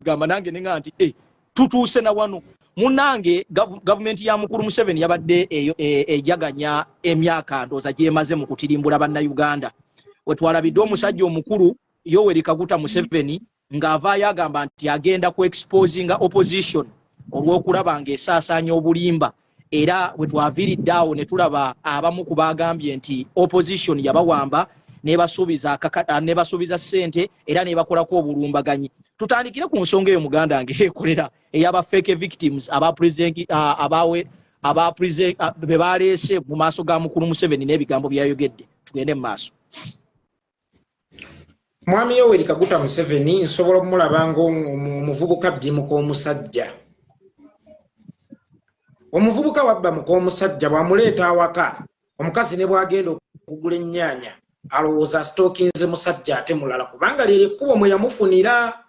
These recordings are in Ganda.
Kwegamba nange nenga nti tutuuse na wano. Munnange, gavumenti ya mukulu Museveni yabadde eyo ejaganya emyaka ndooza gyemaze mu kutirimbula Bannayuganda. Wetwalabidde omusajja omukulu Yoweri Kaguta Museveni ng'avaayo agamba nti agenda ku exposinga opposition olw'okulaba ng'esaasaanya obulimba, era bwe twaviiridde awo ne tulaba abamu ku baagambye nti opposition yabawamba, nebasuubiza ssente era nebakolako obulumbaganyi. Tutandikire ku nsonga eyo, muganda wange, ekolera eyaba fake victims aba abawe aba be baleese mu maaso ga mukulu Museveni n'ebigambo byayogedde. Tugende mu maaso. Mwami Yoweri Kaguta Museveni nsobola omulaba ng'omuvubuka bbimuka omusajja. Omuvubuka wabba muka omusajja, bw'amuleeta awaka, omukazi ne bw'agenda okugula ennyaanya alowooza asitookinze musajja ate mulala, kubanga lyeryo ekkubo mwe yamufunira,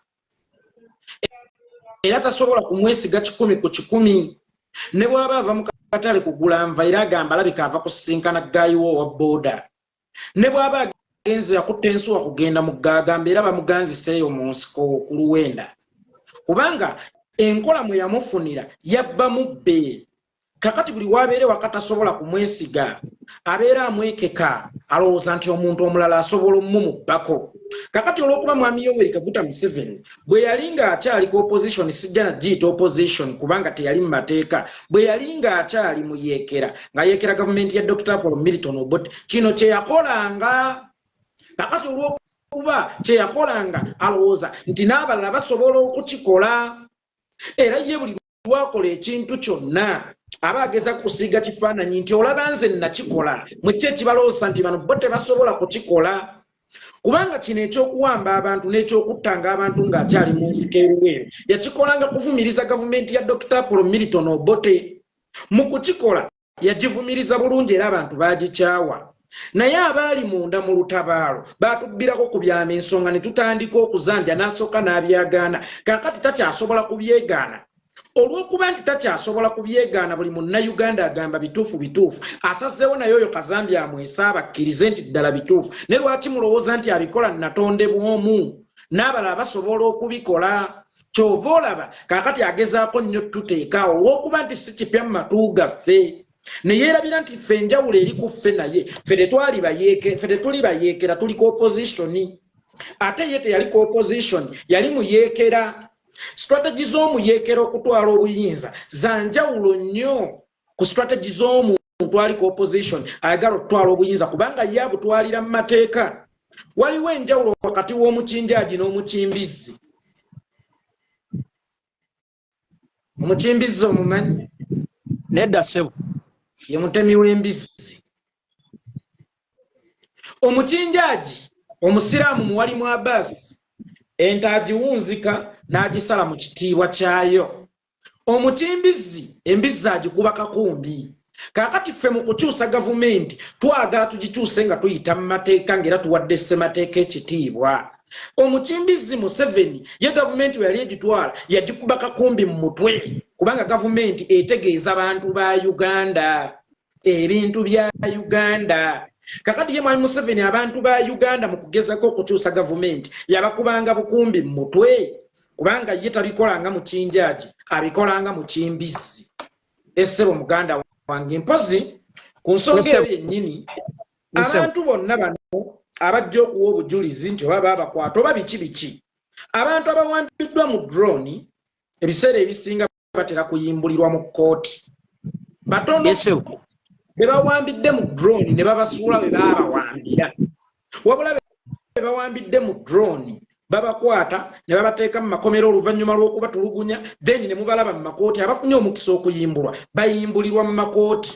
era tasobola kumwesiga 100%. Ne bw'aba ava mu katale kugula nva, era agamba alabika ava kusisinkana gaayiwo owa booda. Ne bw'aba agenze yakutta ensuwa kugenda mu gaagamba, era bamuganziseeyo mu nsiko ku luwenda, kubanga enkola mwe yamufunira yabba mubbe. Kakati buli wabeere waka tasobola kumwesiga, abeera amwekeka, alowooza nti omuntu omulala asobola omumubbako. Kakati olw'okuba mwami Yoweri Kaguta Museveni bwe yali ng'akyali ku opposition, sijja nagiyita opposition kubanga teyali mu mateeka, bwe yali ng'akyali muyeekera, nga yeekera gavumenti ya Dr Paul Milton Obote, kino kye yakolanga. Kakati olw'okuba kye yakolanga, alowooza nti n'abalala basobola okukikola, era ye buli lwakola ekintu kyonna aba ageza kusiiga kifaananyi nti olaba nze nakikola, mweki ekibalowooza nti bano bo tebasobola kukikola. Kubanga kino ekyokuwamba abantu n'ekyokuttanga abantu ng'akyali mu nsiko eruweero yakikolanga kuvumiriza gavumenti ya Dr Paul Milton Obote. Mu kukikola yagivumiriza bulungi era abantu baagikyawa, naye abaali munda mu lutabaalo baatubbirako ku byama ensonga ne tutandika okuzanja, n'asooka n'abyagaana. Kaakati takyasobola kubyegaana. Olw'okuba nti takyasobola kubyegaana, buli Munnayuganda agamba bituufu, bituufu, asazeewo naye oyo kazambi amwesa bakkirize nti ddala bituufu. Ne lwaki mulowooza nti abikola natondebwa omu n'abalala basobola okubikola? Kyova olaba kaakati agezaako nnyo tuteekaawo, olw'okuba nti si kipya mu matu gaffe, ne yeerabira nti ffe enjawulo eri ku ffe naye ffe tetwali bayeeke, ffe tetuli bayeekera, tuli ku opposition, ate ye teyali ku opposition, yali muyeekera. Strategy z'omuyeekera okutwala obuyinza za njawulo nnyo ku strategy z'omuntu ali ku opposition ayagala okutwala obuyinza, kubanga ye abutwalira mu mateeka. Waliwo enjawulo wakati w'omukinjaagi n'omukimbizzi. Omukimbizzi omumanyi? Nedda, ssebo. Ye mutemi w'embizzi. Omukinjaagi omusiraamu muwalimu Abaasi, ente agiwunzika n'agisala mu kitiibwa kyayo. Omukimbizzi embizzi agikuba kakumbi. Kaakati ffe mu kukyusa gavumenti twagala tugikyuse nga tuyita mu mateeka, ng'era tuwadde ssemateeka ekitiibwa. Omukimbizzi Museveni ye gavumenti bwe yali egitwala yagikuba kakumbi mu mutwe, kubanga gavumenti etegeeza bantu ba Uganda, ebintu bya Uganda. Kakati ye mwami Museveni abantu ba Uganda mu kugezako okukyusa gavumenti yabakubanga bukumbi mu mutwe, kubanga ye tabikolanga mukinjaagi, abikolanga mukimbizzi. Essebo muganda wange, mpozi ku nsonga eyo yennyini, abantu bonna bano abajja okuwa obujulizi nti oba baabakwata oba biki biki, abantu abawambiddwa mu drone ebiseera ebisinga batera kuyimbulirwa mu kkooti. Batono be bawambidde mu drone ne babasuula we baabawambira, wabula be bawambidde mu drone babakwata ne babateeka mu makomera oluvannyuma lw'okubatulugunya, then ne mubalaba mu makooti. Abafunye omukisa okuyimbulwa bayimbulirwa mu makooti,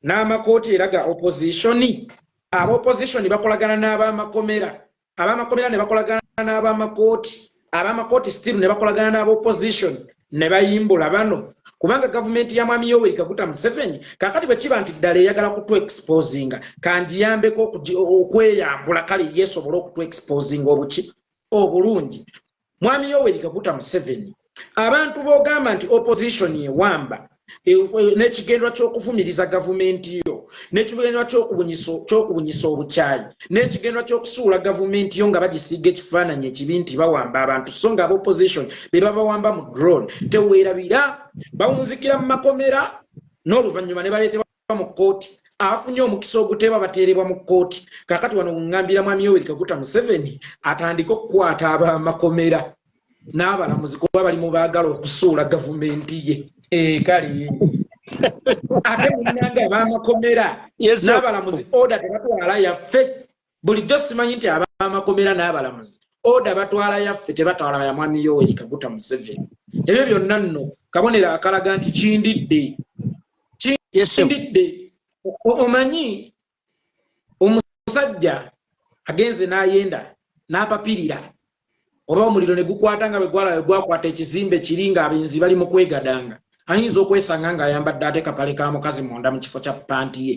n'amakooti era ga opposition. Aba opposition bakolagana n'abamakomera, abamakomera ne bakolagana n'abamakooti, abamakooti still ne bakolagana n'aba opposition ne bayimbula bano. Kubanga gavumenti ya mwami Yoweri Kaguta Museveni kakati bwe kiba nti ddala eyagala kutu exposinga, kandiyambeko okweyambula, kale yeesobole okutu exposinga obuki obulungi. Mwami Yoweri Kaguta Museveni, abantu b'ogamba nti opposition ewamba n'ekigendwa ky'okuvumiriza gavumenti yo. N'ekigendererwa ky'okubunyisa obukyayi, n'ekigendererwa ky'okusuula gavumenti yo nga bagisiiga ekifaananyi ekibi nti bawamba abantu, so nga aba opposition be babawamba mu drone. Teweerabira, bawunzikira mu makomera n'oluvannyuma ne baleetebwa mu kkooti. Abafunye omukisa oguteeba bateerebwa mu kkooti. Kakati wano ŋŋambira Mwami Yoweri Kaguta Museveni atandike okukwata abamakomera n'abalamuzi, kuba bali mu baagala okusuula gavumenti ye. Kale ate munnange, ab'amakomera n'abalamuzi order tebatwala yaffe. Bulijjo simanyi nti ab'amakomera n'abalamuzi order batwala yaffe, tebatwala ya Mwami Yoweri Kaguta Museveni. Ebyo byonna nno kabonero akalaga nti kindidde, kindidde. Omanyi omusajja agenze n'ayenda n'apapirira oba omuliro ne gukwata nga bwe gwala gwakwata ekizimbe kiri, ng'abenzi bali mu kwegadanga, ayinza okwesanga ng'ayambadde ate kapale ka mukazi munda mu kifo kya panti ye,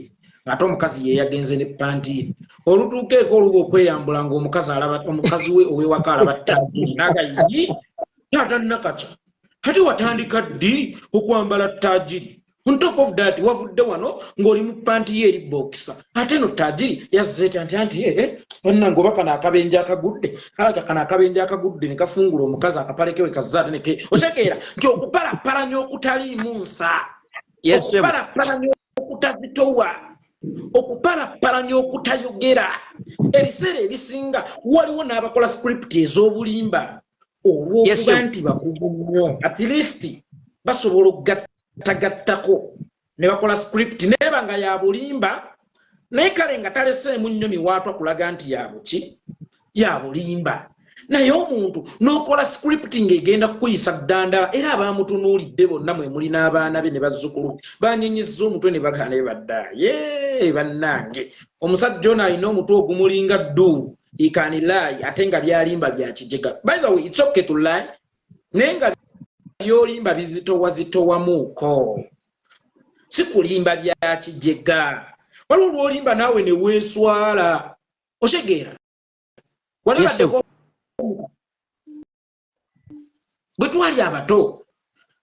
ate omukazi ye yagenze ne panti ye. Olutuuka eko oluba okweyambula, ng'omukazi alaba, omukazi we ow'ewaka alaba ttaagiri, naga, "Yi, taata Nakaca, ate watandika ddi okwambala ttaagiri? On top of that, wavudde wano ng'oli mu panti ye eri boxer, ate no taagiri yazze etya?" Nti anti bannange, oba kano akabenje akagudde kalaga, kano akabenje akagudde ne kafungula omukazi akapale kewe kazze ate neke. Otegeera nti okupalapalanya okutaliimu nsa, okupalapalanya okutazitowa, okupalapalanya okutayogera, ebiseera ebisinga waliwo n'abakola script ez'obulimba olw'okuba nti bakugu nnyo, at least basobola okugattagattako ne bakola script neeba nga ya bulimba, naye kale nga taleseemu nnyo miwaatwa kulaga nti yabuki, ya bulimba. Naye omuntu n'okola script ng'egenda kukuyisa ddandala, era abamutunuulidde bonna, mwe muli n'abaana be ne bazzukulu, banyenyezza omutwe ne bagaana ne badda, "Ye bannange, omusajja ono alina omutwe ogumulinga ddu, he can lie, ate nga byalimba bya kijega." By the way, it's okay to lie, naye nga byolimba bizitowazitowamuuko, si kulimba bya kijega. Waliwo lwolimba naawe ne weeswala. Otegeera? Wali baddeko bwe twali abato,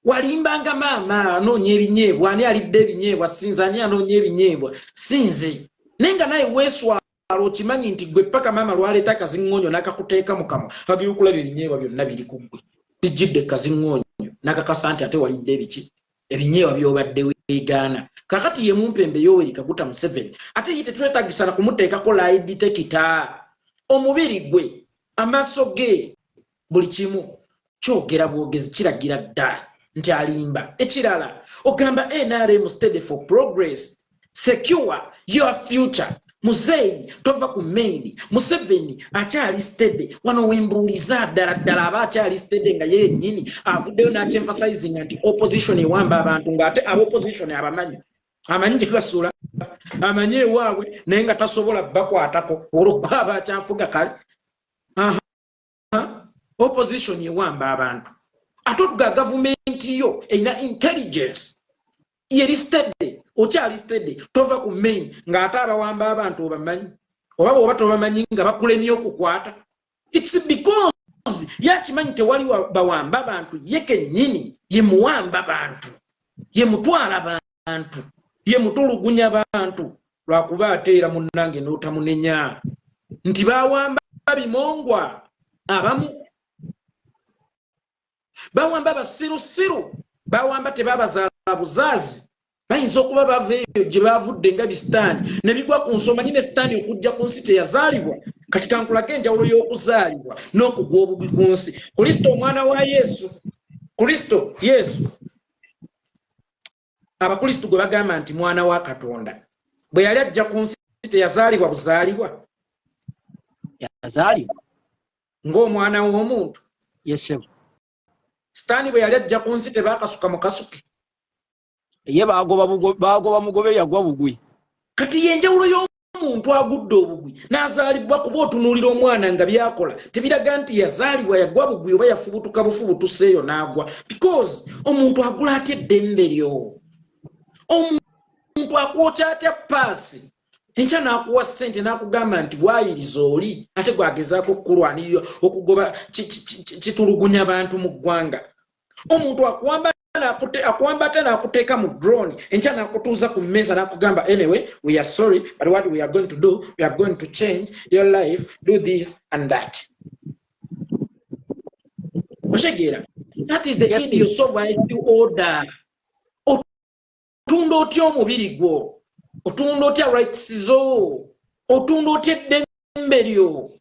walimbanga maama anoonya ebinyeebwa, ani alidde ebinyeebwa? Sinze. Ani anoonya ebinyeebwa? Sinze. Naye nga naye weeswala, okimanyi nti gwe paka maama lwaleeta akaziŋŋoonyo n'akakuteeka mu kamwa, agenda okulaba ebinyeebwa byonna biri ku ggwe, bijjidde kaziŋŋoonyo, n'akakasa nti ate walidde ebiki, ebinyeebwa by'obadde weegaana. Kakati ye mumpembe Yoweri Kaguta Museveni, ate ye tetwetagisana kumuteekako lie detector. Omubiri gwe, amaaso ge, buli kimu kyogera bwogezi, kiragira ddala nti alimba. Ekirala, ogamba NRM steady for progress, secure your future. Muzeeyi tova ku main. Museveni akyali steady. Wano wembuuliza, ddala ddala aba akyali steady nga ye yennyini avuddeyo n'akyemphasizinga nti opposition ewamba abantu, ng'ate aba opposition abamanyi, amanyi gye basula, amanyi ewaabwe, naye nga tasobola bakwatako olwo gwaba akyafuga? Kale opposition ewamba abantu, ate otuga gavumenti yo erina intelligence, yeri steady, okyali steady, tova ku main, ng'ate abawamba abantu obamanyi, oba bwoba tobamanyi nga bakulemye okukwata. It's because yakimanyi tewali bawamba bantu, ye kennyini ye muwamba bantu, ye mutwala bantu, ye mutulugunya bantu. Lwakuba ate era munnange n'otamunenya nti bawamba bimongwa, abamu bawamba basirusiru, bawamba tebabazaala buzaazi, bayinza okuba bava eyo gye bavudde nga bisitaani ne bigwa ku nsi. Omanyi ne sitaani okujja ku nsi teyazaalibwa. Kati kankulage enjawulo y'okuzaalibwa n'okugwa obugwi ku nsi. Kristo, omwana wa Yesu, Kristo Yesu Abakristu gwe bagamba nti mwana wa Katonda, bwe yali ajja ku nsi teyazaalibwa buzaalibwa? Yazaalibwa. Ng'omwana w'omuntu. Yes. Sitaani bwe yali ajja ku nsi tebaakasuka mu kasuke? Ye bagoba mugobe, yagwa bugwi. Kati yenjawulo y'omuntu agudde obugwi n'azaalibwa, kuba otunuulira omwana nga byakola tebiraga nti yazaalibwa, yagwa bugwi oba yafubutuka bufubutuseeyo n'agwa. Because omuntu agula atya eddembe lyo? Omuntu akwokya atya paasi enkya n'akuwa ssente n'akugamba nti waayiriza oli, ate gwagezaako okukulwanirira okugoba kitulugunya bantu mu ggwanga? Omuntu akuwamba. Akuwamba ate n'akuteeka mu drone, enkya n'akutuuza ku mmeeza n'akugamba, "Anyway, we are sorry, but what we are going to do, we are going to change your life, do this and that." Otegeera? That is the end of order. Otunda otya omubiri gwo? Otunda otya rights zo? Otunda otya eddembe lyo?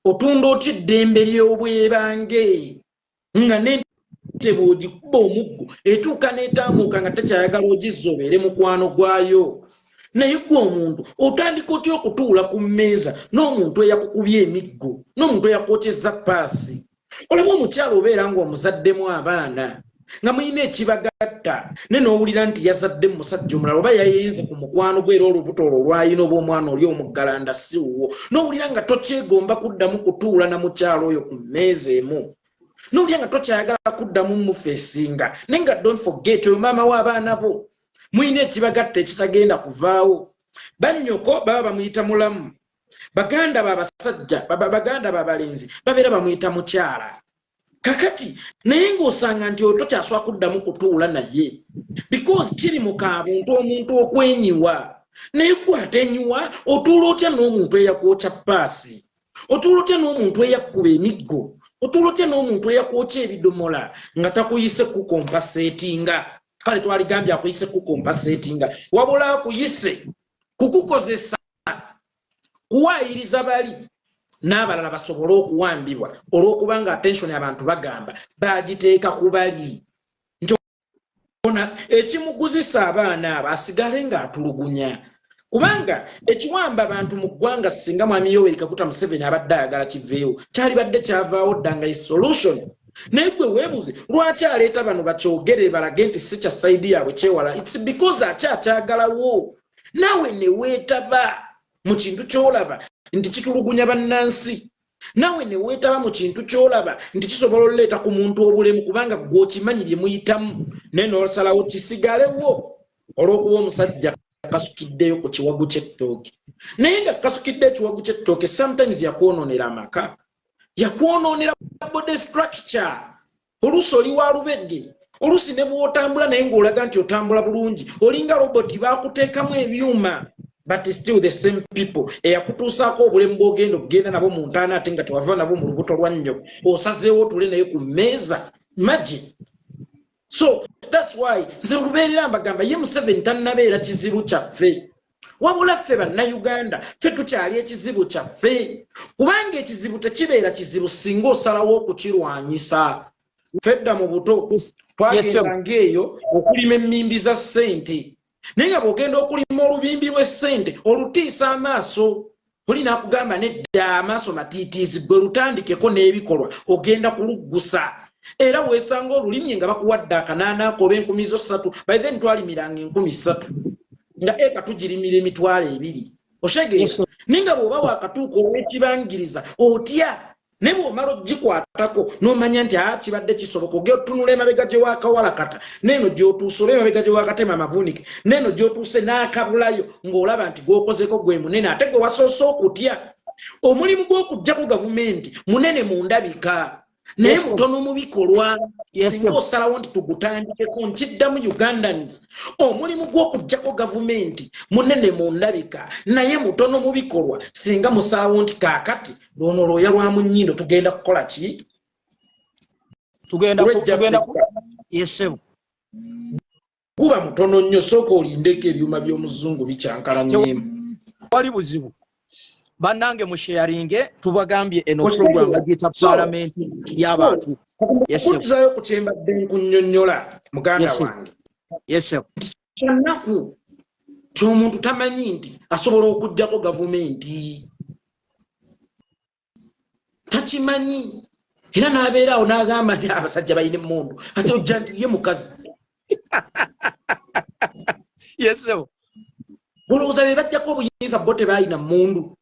Otunda otya eddembe ly'obwebange nga nente bw'ogikuba omuggo etuuka n'etaamuuka nga tekyayagala ogizza obeere mukwano gwayo? Naye gwe omuntu otandika otya okutuula ku mmeeza n'omuntu eyakukubye emiggo, n'omuntu eyakwokyezza paasi? Olaba omukyalo obeera ng'omuzaddemu abaana, nga mulina ekibagatta, ne n'owulira nti yazadde mu musajja omulala oba yayenze ku mukwano gwe, era olubuto olwo olwalina oba omwana oli omuggalanda si wuwo, n'owulira nga tokyegomba kuddamu kutuula na mukyalo oyo ku mmeeza emu, n'owulira nga tokyayagala kuddamu mufeesinga. Naye nga don't forget, oyo maama w'abaana bo, mulina ekibagatta ekitagenda kuvaawo. Bannyoko baba bamuyita mulamu, baganda babasajja, baganda babalenzi babeera bamuyita mukyala. Kakati naye ng'osanga nti oyo tokyaswa kuddamu kutuula naye, because kiri mu kabuntu omuntu okwenyiwa. Naye gwe atenyiwa, otuula otya n'omuntu eyakwokya paasi? Otuula otya n'omuntu eyakkuba emiggo? Otuula otya n'omuntu eyakwokya ebidomola nga takuyise kucompensatinga? Kale twaligambye akuyise kucompensatinga, wabula akuyise kukukozesa kuwaayiriza bali n'abalala basobole okuwambibwa, olw'okubanga attention abantu bagamba bagiteeka ku bali nti ona ekimuguzisa abaana abo asigale ng'atulugunya, kubanga ekiwamba abantu mu ggwanga, singa Mwami Yoweri Kaguta Museveni abadde ayagala kiveewo, kyalibadde kyavaawo dda nga solution. Naye gwe weebuuze lwaki aleeta bano bakyogere balage nti si kya side yaabwe kyewala. It's because akyakyagalawo. Naawe ne weetaba mu kintu ky'olaba nti kitulugunya bannansi, naawe ne weetaba mu kintu ky'olaba nti kisobola okuleeta ku muntu obulemu, kubanga gwe okimanyi bye muyitamu, naye n'osalawo kisigalewo olw'okuba omusajja kasukiddeyo ku kiwagu ky'ettooke. Naye nga kasukidde ekiwagu ky'ettooke, sometimes yakwonoonera amaka, yakwonoonera body structure. Oluusi oli wa lubege, oluusi ne bw'otambula naye ng'olaga nti otambula bulungi, olinga roboti baakuteekamu ebyuma, but still the same people eyakutuusaako obulemu bw'ogenda okugenda nabo mu ntaana, ate nga tewava nabo mu lubuto lwa nnyoko, osazeewo otule naye ku mmeeza. Imagine. So that's why nze lubeerera mbagamba, ye Museveni tannabeera kizibu kyaffe, wabula ffe Bannayuganda ffe tukyali ekizibu kyaffe, kubanga ekizibu tekibeera kizibu singa osalawo okukirwanyisa. Fedda mu buto twagendanga eyo okulima emmimbi za ssente, naye nga bw'ogenda okulima olubimbi lw'essente olutiisa amaaso, oli naakugamba, "Nedda, amaaso matiitiizi, gwe lutandikeko n'ebikolwa, ogenda kuluggusa." Era weesanga olulimye nga bakuwadde akanaanaako oba 3,000. By then twalimiranga 3,000, nga eka tugirimira 20,000. Otegeera? Naye nga bw'oba wakatuuka olw'ekibangiriza otya, naye bw'omala ogikwatako n'omanya nti aa kibadde kisoboka, ogenda otunula emabega gye wakawalakata neeno gy'otuuse, oba emabega gye wakatema amavuunike neeno gy'otuuse n'akabulayo, ng'olaba nti gw'okozeko gwe munene ate gwe wasoose okutya. Omulimu gw'okuggyako gavumenti munene mu ndabika, naye mutono mu bikolwa singa osalawo nti tugutandikeko. Nkiddamu, Ugandans, omulimu gw'okuggyako gavumenti munene mu ndabika, naye mutono mu bikolwa singa musalawo nti kaakati lwono lwoya lwa mu nnyindo, tugenda kukola ki? Tugenda yesebo. Guba mutono nnyo. Sooka olindeko, ebyuma by'omuzungu bikyankalanyeemu. Wali buzibu. Bannange, musharinge. Tubagambye eno program bagiyita Paalamenti y'Abantu. Okuzzayo ku kyembadde nkunnyonnyola, muganda wange, kyannaku ti omuntu tamanyi nti asobola okugjako gavumenti, takimanyi, era n'abeera awo n'agamba nti abasajja balina emmundu, ate ojja nti ye mukazi. Yesebo. Olowooza be bajjako obuyinza bo tebalina mmundu?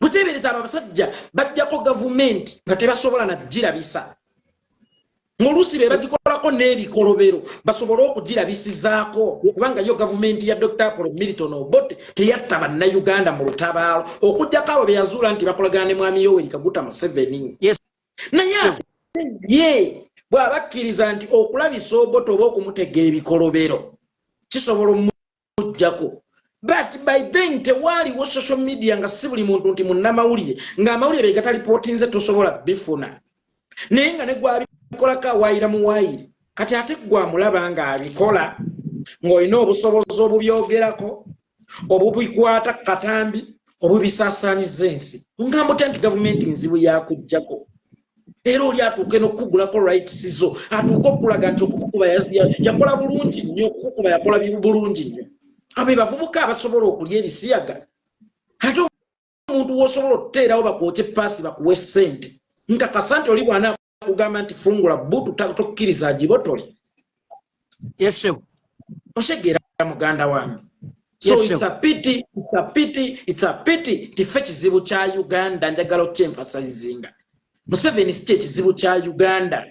Kuteebereza abo abasajja bajjako gavumenti nga tebasobola nagirabisa, ng'oluusi be bagikolako n'ebikolobero basobole okugirabisizaako, kubanga yo gavumenti ya Dr Apollo Milton Obote teyatta Bannayuganda mu lutabaalo, okugjako abo be yazuula nti bakolagana ne Mwami Yoweri Kaguta Museveni. Naye ate Ye bw'aba akkiriza nti okulabisa Obote oba okumutega ebikolobero kisobola omujjako, but by then tewaaliwo social media, nga si buli muntu nti munnamawulire, ng'amawulire be gatalipootinze tosobola bifuna, naye nga ne gwabikolako awaayira muwaayire. Kati ate gwamulaba ng'abikola, ng'olina obusobozi obubyogerako, obubikwata katambi, obubisaasaanyiza ensi, ngamba otya nti gavumenti nzibu yakuggyako? Era oli atuuke n'okukugulako rights zo, atuuke okulaga nti okukukuba yakola bulungi nnyo, okukukuba yakola bulungi nnyo. Abo be bavubuka abasobola okulya ebisiyaga. Ate omuntu wosobola okuteerawo bakwokye paasi, bakuwe ssente, nkakasa nti oli bwana akugamba nti fungula butu, tokkiriza agibotole. Yes sir. Otegeera, muganda wange? So Yes, sir. it's a pity, it's a pity, it's a pity nti ffe kizibu kya Uganda. Njagala okyenfasizinga, Museveni si kyekizibu kya Uganda,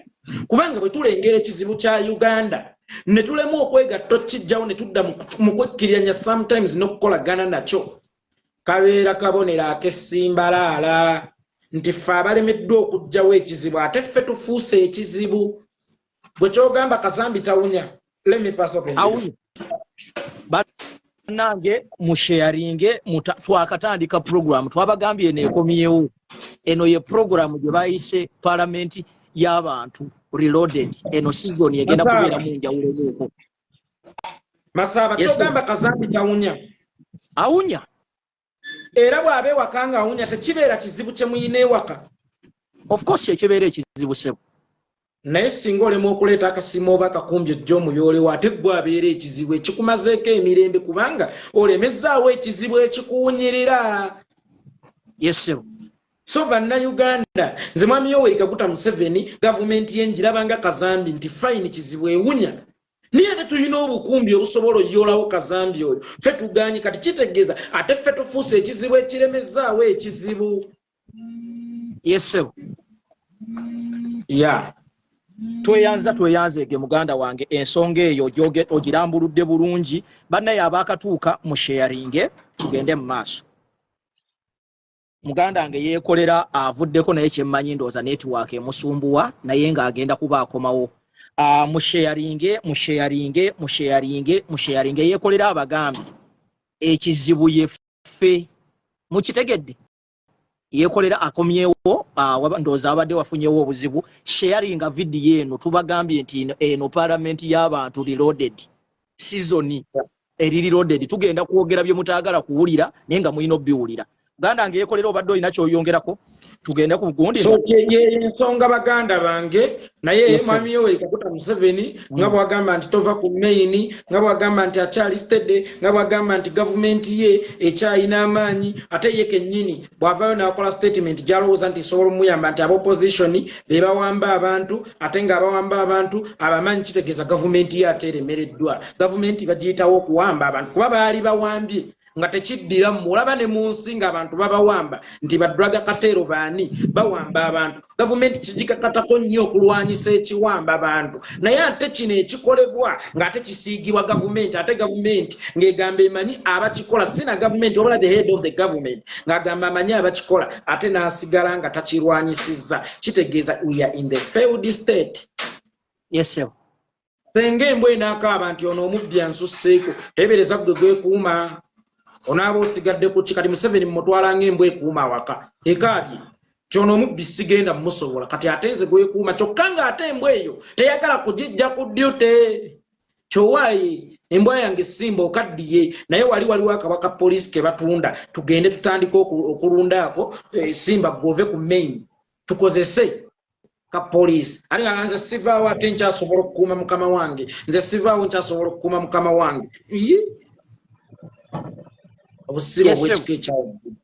kubanga bwe tulengera ekizibu kya Uganda ne tulemu okwegatta okijjawo, ne tudda mu kwekkiriranya sometimes n'okukolagana nakyo, kabeera kabonero ak'essimbalaala nti ffe abalemeddwa okuggyawo ekizibu, ate ffe tufuuse ekizibu. Bwe kyogamba kazambi tawunya. Let me first open. Awunya. Bannange, musharinge. Twakatandika program, twabagambye eno ekomyewo. Eno ye program gye bayise Palamenti y'Abantu Reloaded. Eno season egenda Masaaba. kubeera mu njawulomuuko. Masaaba. Yes, sir. Kyogamba kazambi tawunya? Awunya. Era bw'aba ewaka ng'awunya, tekibeera kizibu kye muyina ewaka? Of course ekibeera ekizibu, sebo. Naye singa olema okuleeta akasimu oba akakumbi ojja omuyoolewo, ate gwe abeera ekizibu ekikumazeeko emirembe, kubanga olemezaawo ekizibu ekikuwunyirira. Yes sebo. So bannayuganda, nze mwami Yoweri Kaguta Museveni, gavumenti ye njirabanga kazambi nti fine, kizibu ewunya, naye ate tulina obukumbi obusobola oyoolawo kazambi oyo, ffe tuganye. Kati kitegeeza ate ffe tufuuse ekizibu ekiremezaawo ekizibu. Yes sebo. Ya. Tweyanza, tweyanzeege, muganda wange. Ensonga eyo ogirambuludde bulungi. Bannaye abaakatuuka, musharinge tugende mu maaso. Muganda wange yeekolera avuddeko, naye kyemmanyi ndowooza network emusumbuwa, naye ng'agenda kuba akomawo. Musharinge, musharinge, musharinge, musharinge. Yeekolera abagambye ekizibu yeffe, mukitegedde? Yeekolera akomyewo. Ndowooza abadde wafunyewo obuzibu. Sharinga vidiyo eno. Tubagambye nti eno Palamenti y'Abantu Reloaded season eri reloaded. Tugenda kwogera bye mutaagala kuwulira, naye nga mulina obiwulira. Muganda nga yeekolera, obadde olina kyoyongerako? Tugende ku gundi. So ensonga, baganda bange, naye Yes, sir. mwami Yoweri Kaguta Museveni, nga bwagamba nti tova ku main, nga bwagamba nti akyali steady, nga bwagamba nti gavumenti ye ekyalina amaanyi, ate ye kennyini bw'avaayo n'akola statement gy'alowooza nti esobola omuyamba nti ab'opposition be bawamba abantu, ate ng'abawamba abantu abamanyi, kitegeeza gavumenti ye ate eremereddwa. Gavumenti bagiyitawo okuwamba abantu, kuba baali bawambye nga tekiddira mmwe. Olaba ne mu nsi ng'abantu babawamba nti ba drug cartel, baani bawamba abantu, gavumenti kigikakatako nnyo okulwanyisa ekiwamba bantu. Naye ate kino ekikolebwa ng'ate kisiigibwa gavumenti, ate gavumenti ng'egamba emanyi abakikola, si na gavumenti wabula the head of the government ng'agamba amanyi abakikola, ate n'asigala nga takirwanyisizza, kitegeeza we are in the failed state. Yes sir. Senga embwa enaakaaba nti ono omubbi ansusseeko, teebereza gwe gwekuuma, onaaba osigadde ku ki? Kati Museveni mumutwala ng'embwa ekuuma awaka ekaabye ti ono omubbi sigenda mumusobola, kati ate nze gwekuuma, kyokka ng'ate embwa eyo teyagala kugijja ku duty. Kyowaaye embwa yange simba okaddiye, naye wali waliwo akabwa ka poliisi ke batunda, tugende tutandike okulundaako simba, gwove ku main, tukozese ka poliisi. Ate nga nze sivaawo, ate nkyasobola okukuuma mukama wange, nze sivaawo, nkyasobola okukuuma mukama wange. Ii! Obusiru Yes, sir. obw'ekika ekyawaggulu.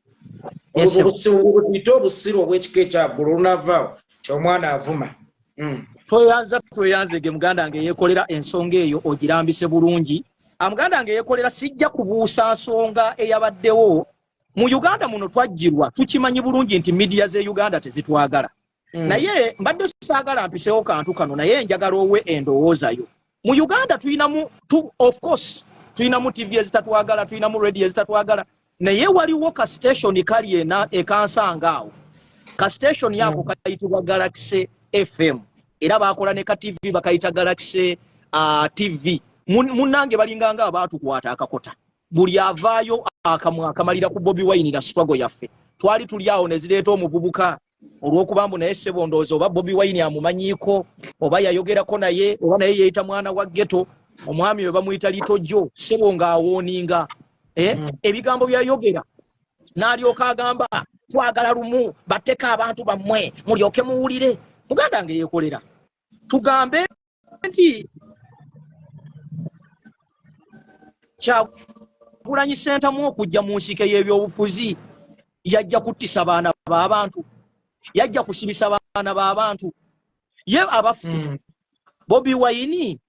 Yes, sir. Obusiru, obusiru obw'ekika ekyawaggulu olunavaawo kyomwana avuma. Tweyanza, tweyanzege, muganda wange yeekolera. Ensonga eyo ogirambise bulungi. Muganda wange yeekolera, sijja kubuusa nsonga eyabaddewo mu Uganda muno. Twajjirwa, tukimanyi bulungi nti media z'e Uganda tezitwagala. Naye mbadde saagala mpisewo kantu kano, naye njagala owe endowooza yo. Mu Uganda tuyinamu of course tuyinamu TV ezitatwagala, tuyinamu radio ezitatwagala, naye waliwo ka station kali ena ekansanga awo, ka station ako kayitibwa Galaxy FM. Era bakola ne ka TV bakayita Galaxy TV. Munnange balinganga abaatukwata akakota. Buli avaayo akamwa akamalira ku Bobi Wine na struggle yaffe. Twali tuli awo ne zireeta omuvubuka olw'okuba mbu naye ssebo ndowooza oba Bobi Wine amumanyiiko oba yayogerako naye oba naye yeeyita mwana wa ghetto, omwami we bamuyita Litojjo, ssebo ng'awooninga ebigambo byayogera n'alyoka agamba twagala lumu batteko abantu bammwe mulyoke muwulire. Muganda nge yeekolera, tugambe nti Kyagulanyi Ssentamu okujja mu nsike y'ebyobufuzi yajja kuttisa baana b'abantu, yajja kusibisa baana b'abantu. Ye abaffe, Bobi Wine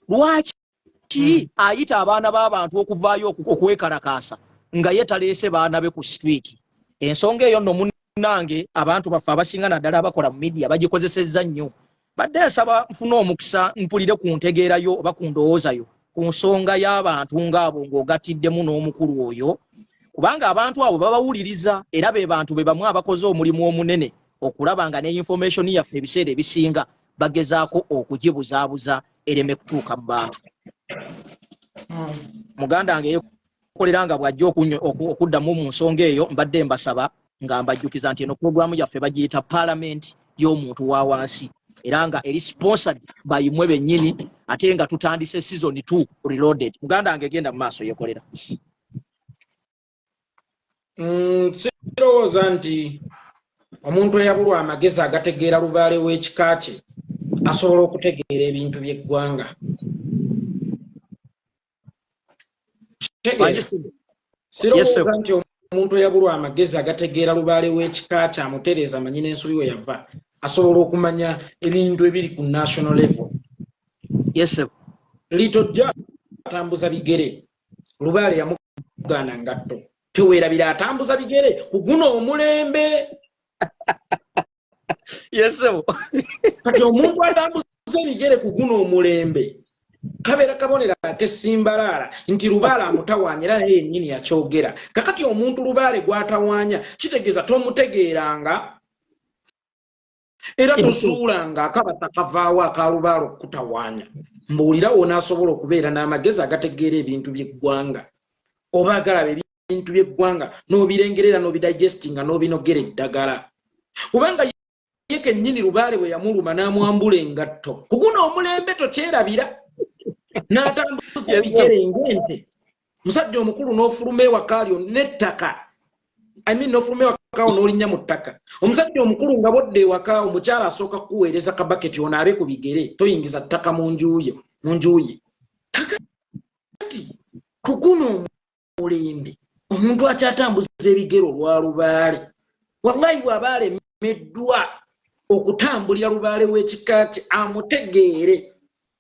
lwaki ayita abaana b'abantu okuvaayo okwekalakaasa nga ye taleese baana be ku street? Ensonga eyo nno munnange abantu baffe abasinga naddala abakola mu media bagikozesezza nnyo. Badde nsaba nfune omukisa mpulire ku ntegeerayo oba ku ndowoozayo ku nsonga y'abantu ng'abo ng'ogattiddemu n'omukulu oyo, kubanga abantu abo babawuliriza era be bantu be bamu abakoze omulimu omunene okulaba nga ne information yaffe ebiseera ebisinga bagezaako okugibuzaabuza ereme kutuuka mu bantu. Muganda wange yeekolera nga bw'ajja okuddamu mu nsonga eyo, mbadde mbasaba nga mbajjukiza nti eno pulogulaamu yaffe bagiyita Parliament y'omuntu wa wansi, era nga eri sponsored by mmwe bennyini, ate nga tutandise season 2 reloaded. Muganda wange genda mu maaso, yeekolera. Sirowooza nti omuntu eyabulwa amagezi agategeera lubaale w'ekika kye asobola okutegeera ebintu by'eggwanga. Sirowooza nti omuntu eyabulwa amagezi agategeera lubaale w'ekika kye amutereeza amanyi n'ensobi we yava asobola okumanya ebintu ebiri ku national level. Litojjo atambuza bigere, lubaale yamugaana ngatto. Teweerabira atambuza bigere ku guno omulembe. Kati omuntu atambuza ebigere ku guno omulembe kabeera kabonero ak'essimbalaala nti lubaale amutawaanya, era naye yennyini yakyogera. Kakati omuntu lubaale gw'atawaanya kitegeeza tomutegeeranga era tosuulanga akabata kavaawo aka lubaale okukutawaanya. Mbuulira w'onaasobola okubeera n'amagezi agategeera ebintu by'eggwanga, oba agalaba ebintu by'eggwanga n'obirengerera n'obidigestinga n'obinogera eddagala. Kubanga ye kennyini lubaale bwe yamuluma n'amwambula engatto ku guno omulembe tokyerabira, n'atambuza ebigere ng'ente. Musajja omukulu n'ofuluma ewaka lyo n'ettaka, I mean n'ofuluma ewaka n'olinnya mu ttaka. Omusajja omukulu nga bodde ewaka omukyala asooka kukuweereza kabaketi onaabe ku bigere, toyingiza ttaka mu nju ye. Kakati ku guno omulembe omuntu akyatambuza ebigere olwa lubaale, wallahi bw'aba alemeddwa okutambulira lubaale w'ekika kye amutegeere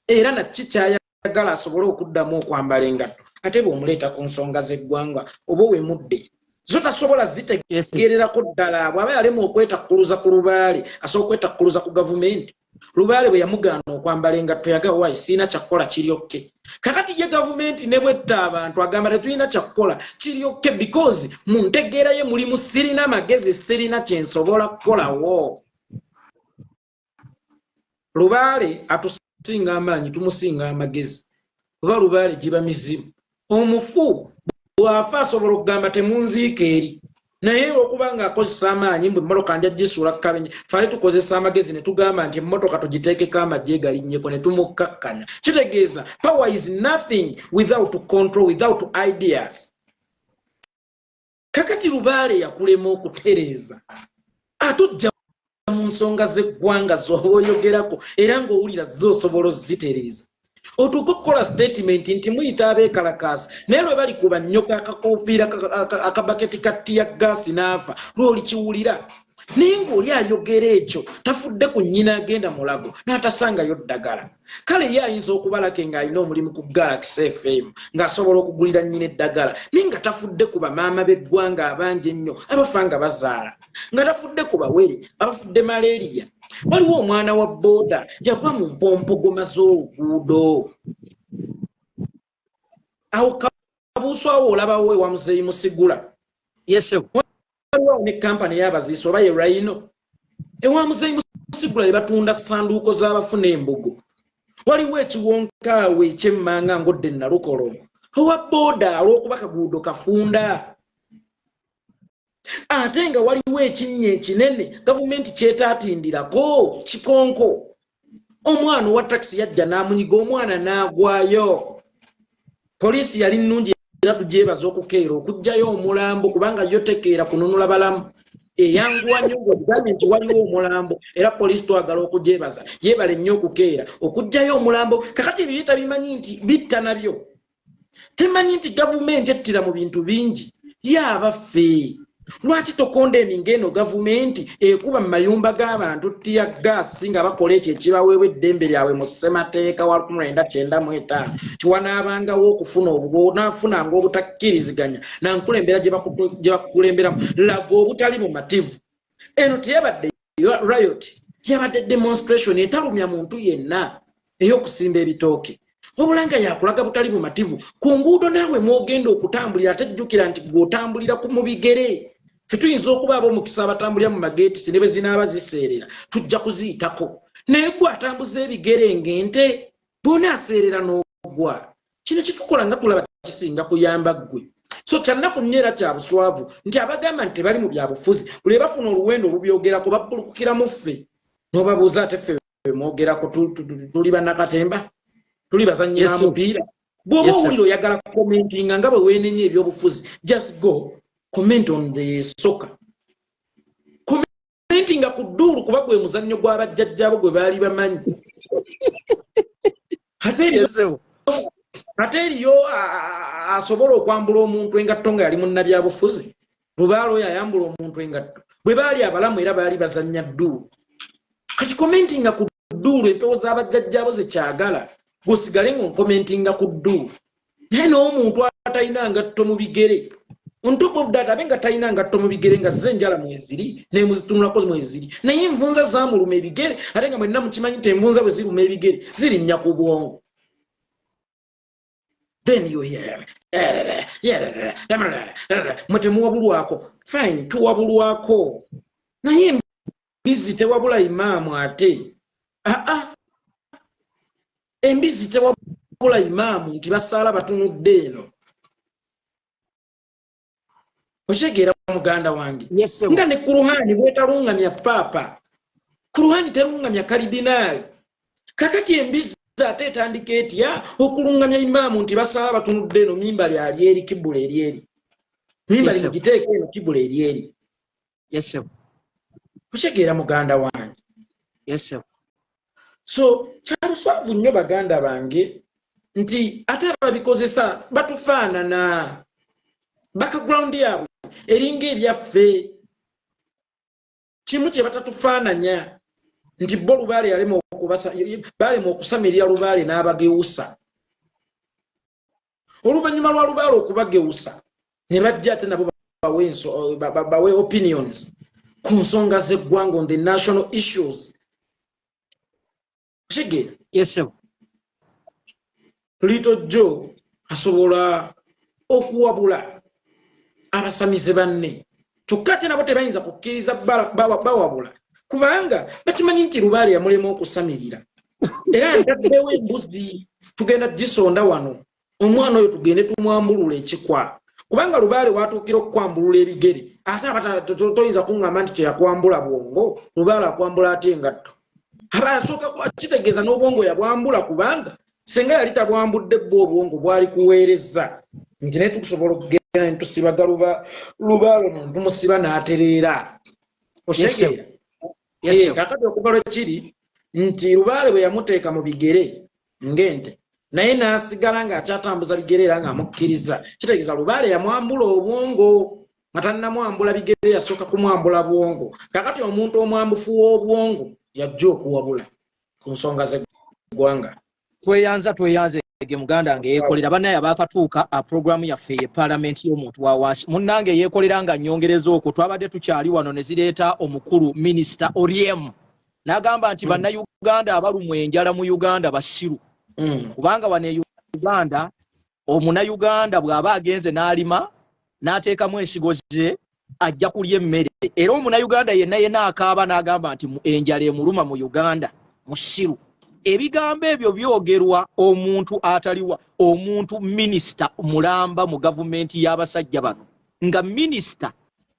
era naki kyayagala asobole okuddamu okwambala engatto, ate bw'omuleeta ku nsonga z'eggwanga oba owemudde zo tasobola zitegeererako ddala. Bw'aba yalema okwetakkuluza ku lubaale asobola okwetakkuluza ku gavumenti. Lubaale bwe yamugaana okwambala engatto yagamba wayi siina kyakukola kiryokke. Kakati ye gavumenti ne bwetta abantu agamba tetulina kyakukola kiryokke, because mu ntegeera ye mulimu sirina magezi, sirina kye nsobola kukolawo. Lubaale atusinga amaanyi, tumusinga amagezi, oba lubaale giba mizimu. Omufu bw'afa asobola okugamba temunziika eri, naye olw'okuba ng'akozesa amaanyi mbu emmotoka nja gisuula ku kabenje, ffe tukozesa amagezi ne tugamba nti emmotoka tugiteekeko amagye galinnyeko ne tumukkakkanya. Kitegeeza power is nothing without control, without ideas. Kakati lubaale yakulema okutereeza, atujja mu nsonga z'eggwanga z'oba oyogerako era ng'owulira zo osobola ozitereeza. Otuuka okukola statement nti muyita abeekalakaasa, naye lwe bali kuba nnyoka akakofiira akabaketi ka tear gas n'afa lw'olikiwulira. Naye ng'oli ayogera ekyo tafudde ku nnyina agenda mulago n'atasangayo ddagala. Kale ye ayinza okubalake ng'alina omulimu ku Galaxy FM ng'asobola okugulira nnyina eddagala, naye nga tafudde ku bamaama b'eggwanga abangi ennyo abafa nga bazaala, nga tafudde ku bawere abafudde malaria. Waliwo omwana wa booda yagwa mu mpompogoma z'oluguudo awo kabuusu awo olabawo ewa Muzeeyi Musigula. Waliwo ne kampani y'abaziisi oba ye Rhino ewa Muzeeyi Sigula batunda sanduuko z'abafu n'embugo. Waliwo ekiwonkaawe ekyemmanga ng'odde Nalukolo, owa booda olw'okuba kaguudo kafunda, ate nga waliwo ekinnya ekinene gavumenti kyetaatindirako kikonko. Omwana owa takisi yajja n'amunyiga, omwana n'agwayo. Poliisi yali nnungi era tugyebaza okukeera okuggyayo omulambo, kubanga yo tekeera kununula balamu, eyanguwa nnyo ng'ogambye nti waliwo omulambo. Era poliisi twagala okugyebaza, yeebale nnyo okukeera okuggyayo omulambo. Kakati ebyo ye tabimanyi nti bitta, nabyo temanyi nti gavumenti ettira mu bintu bingi. Ye abaffe, lwaki tocondemninga eno gavumenti ekuba mu mayumba g'abantu tear gas nga bakola ekyo ekibaweebwa eddembe lyabwe mu ssemateeka wa 1995, tiwanaabangawo okufuna onaafunanga obutakkiriziganya nankulembera gye bakukulemberamu? Lava obutali bumativu. Eno teyabadde riot, yabadde demonstration etalumya muntu yenna ey'okusimba ebitooke, wabula nga yakulaga butali bumativu ku nguudo. Naawe mwogenda okutambulira, ate jjukira nti gweotambulira mu bigere. Fetuyinza okuba ab'omukisa abatambulira mu mageetisi, ne bwe zinaaba ziseerera tujja kuziyitako, naye gwe atambuza ebigere ng'ente, bw'onaaseerera n'ogwa, kino kitukola nga tulaba kisinga kuyamba ggwe. So kyannaku nnyo era kya buswavu nti abagamba nti tebali mu byabufuzi, buli bafuna oluwendo olubyogerako babbulukukiramu ffe. N'obabuuza, ate ffe bemwogerako tuli bannakatemba, tuli bazannyi ba mupiira? Bw'oba owulira oyagala commentinga nga bwe weenenya ebyobufuzi, just go comment on the soccer, commentinga ku dduulu, kuba gwe muzannyo gw'abajjajjaabo gwe baali bamanyi. Ate eriyo asobola okwambula omuntu engatto nga yali munnabyabufuzi? Lubaala oyo ayambula omuntu engatto, bwe baali abalamu era baali bazannya dduulu. Kati commentinga ku dduulu, empewo z'abajjajjaabo zekyagala gweosigale nga oncommentinga ku dduulu, naye n'omuntu atalina ngatto mu bigere. On top of that, abe nga talina ngatto mu bigere, nga ze enjala mweziri nemuzitunulako mweziri, naye envunza zamuluma ebigere, ate nga mwenna mukimanyi nti envunza bwe ziruma ebigere zirinnya ku bwongo. Then you hear mwe temuwabulwako. Fine, tuwabulwako, naye embizi tewabula imaamu. Ate aa embizi tewabula imaamu nti basaala batunudde eno. Okitegeera, muganda wange? Nga ne kuruhani bwetaluŋŋamya paapa, kuruhani teruŋŋamya kalidinaali. Kakati embizi ate etandika etya okuluŋŋamya imaamu nti basaala batunudde eno, mimbali ali eri, kibula eri eri, mimbali mugiteeka eno, kibula eri eri? Okitegeera, muganda wange? So kyaluswavu nnyo, baganda bange, nti ate ababikozesa batufaanana, background yaabwe eringa ebyaffe. Kimu kye batatufaananya nti bo lubaale balema okusamirira lubaale n'abagewusa. Oluvannyuma lwa lubaale okubagewusa, ne bajja ate nabo bawe opinions ku nsonga z'eggwanga, on the national issues. Kitegeera? Lito jo asobola okuwabula abasamize banne, kyokka ate nabo tebayinza kukkiriza bawabula, kubanga bakimanyi nti lubaale yamulema okusamirira. Era ntaddewo embuzi, tugenda gisonda wano, omwana oyo tugende tumwambulula ekikwa, kubanga lubaale watuukira okukwambulula ebigere, ate aba toyinza kuŋŋamba nti teyakwambula bwongo. Lubaale akwambula atya engatto? Aba asooka kitegeeza n'obwongo yabwambula, kubanga senga yali tabwambudde bwe obwongo bwali kuweereza nti naye tukusobola okugenda netusibaga lubaale ono, tumusiba n'atereera. Otegeera? Kakati okuva lwe kiri nti lubaale bwe yamuteeka mu bigere ng'ente, naye n'asigala ng'akyatambuza bigere era ng'amukkiriza, kitegeeza lubaale yamwambula obwongo nga tannamwambula bigere, yasooka kumwambula bwongo. Kakati omuntu omwambufu w'obwongo yajja okuwabula ku nsonga z'eggwanga. Tweyanza, tweyanze ge muganda nge yeekolera. Bannaye abaakatuuka, puroguramu yaffe ye Paalamenti y'omuntu wa wansi. Munnange yeekolera, nga nnyongereza okwo, twabadde tukyali wano ne zireeta omukulu Minisita Oryem n'agamba nti bannayuganda abalumwa enjala mu Uganda basiru, kubanga wano e Uganda omunayuganda bw'aba agenze n'alima n'ateekamu ensigo ze. Ajja kulya emmere. Era Omunayuganda yenna yenna akaaba n'agamba nti enjala emuluma mu Uganda musiru. Ebigambo ebyo byogerwa omuntu ataliwa, omuntu minisita mulamba mu gavumenti y'abasajja bano. Nga minisita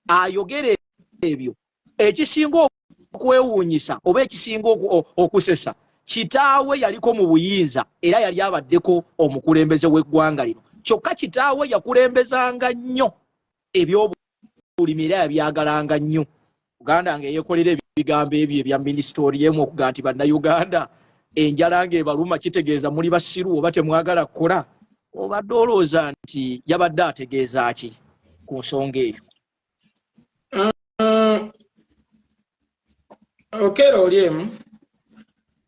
ayogera ebyo, ekisinga okwewuunyisa oba ekisinga okusesa, kitaawe yaliko mu buyinza era yali abaddeko omukulembeze w'eggwanga lino. Kyokka kitaawe yakulembezanga nnyo ebyobulimi era yabyagalanga nnyo. Uganda nga eyekolera ebigambo ebyo ebya minisita Oryem okuga nti Bannayuganda enjala ng'ebaluma kitegeeza muli basiru oba temwagala kukola. Obadde olowooza nti yabadde ategeeza ki ku nsonga eyo? Okello Oryem,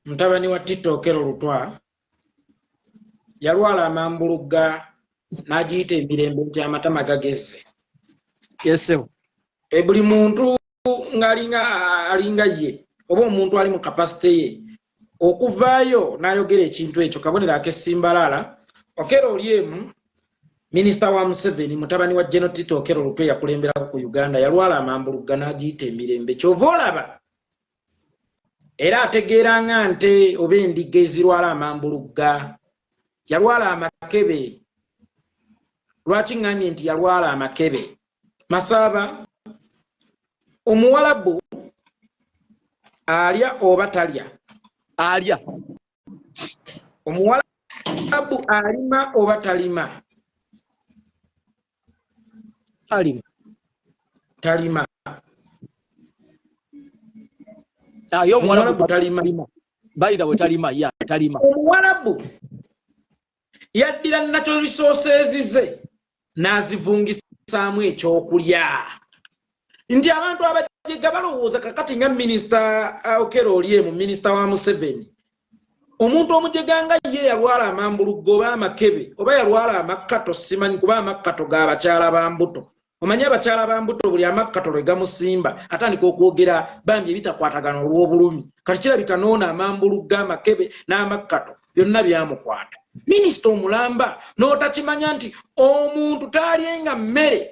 mutabani wa Tito Okello Lutwa, yalwala amambulugga n'agiyita emirembe nti amatama gageze. Yesebo. Buli muntu ng'alinga alinga ye oba omuntu ali mu capacity ye okuvaayo n'ayogera ekintu ekyo kabonero ak'essimbalaala. Okello Oryem, minisita wa Museveni, mutabani wa General Tito Okello Lutwa yakulemberako ku Uganda, yalwala amambulugga n'agiyita emirembe. Kyova olaba era ategeera nga nte oba endiga ezirwala amambulugga. Yalwala amakebe. Lwaki ŋŋambye nti yalwala amakebe? Masaaba, Omuwalabu alya oba talya? Alya. Omuwalabu alima oba talima? Alima. Talima. Aye Omuwalabu talima. By the way, talima ya talima. Omuwalabu yaddira natural resources ze n'azivungisaamu ekyokulya. Nti abantu abajega balowooza kakati nga minisita Okello Oryem, minisita wa Museveni, omuntu omujega nga ye yalwala amambulugga oba amakebe oba yalwala amakkato, simanyi, kuba amakkato g'abakyala ba mbuto. Omanyi abakyala ba mbuto buli amakkato lwe gamusimba atandika okwogera bambi ebitakwatagana olw'obulumi. Kati kirabika n'ono amambulugga, amakebe n'amakkato byonna byamukwata. Minisita omulamba n'otakimanya nti omuntu taalyenga mmere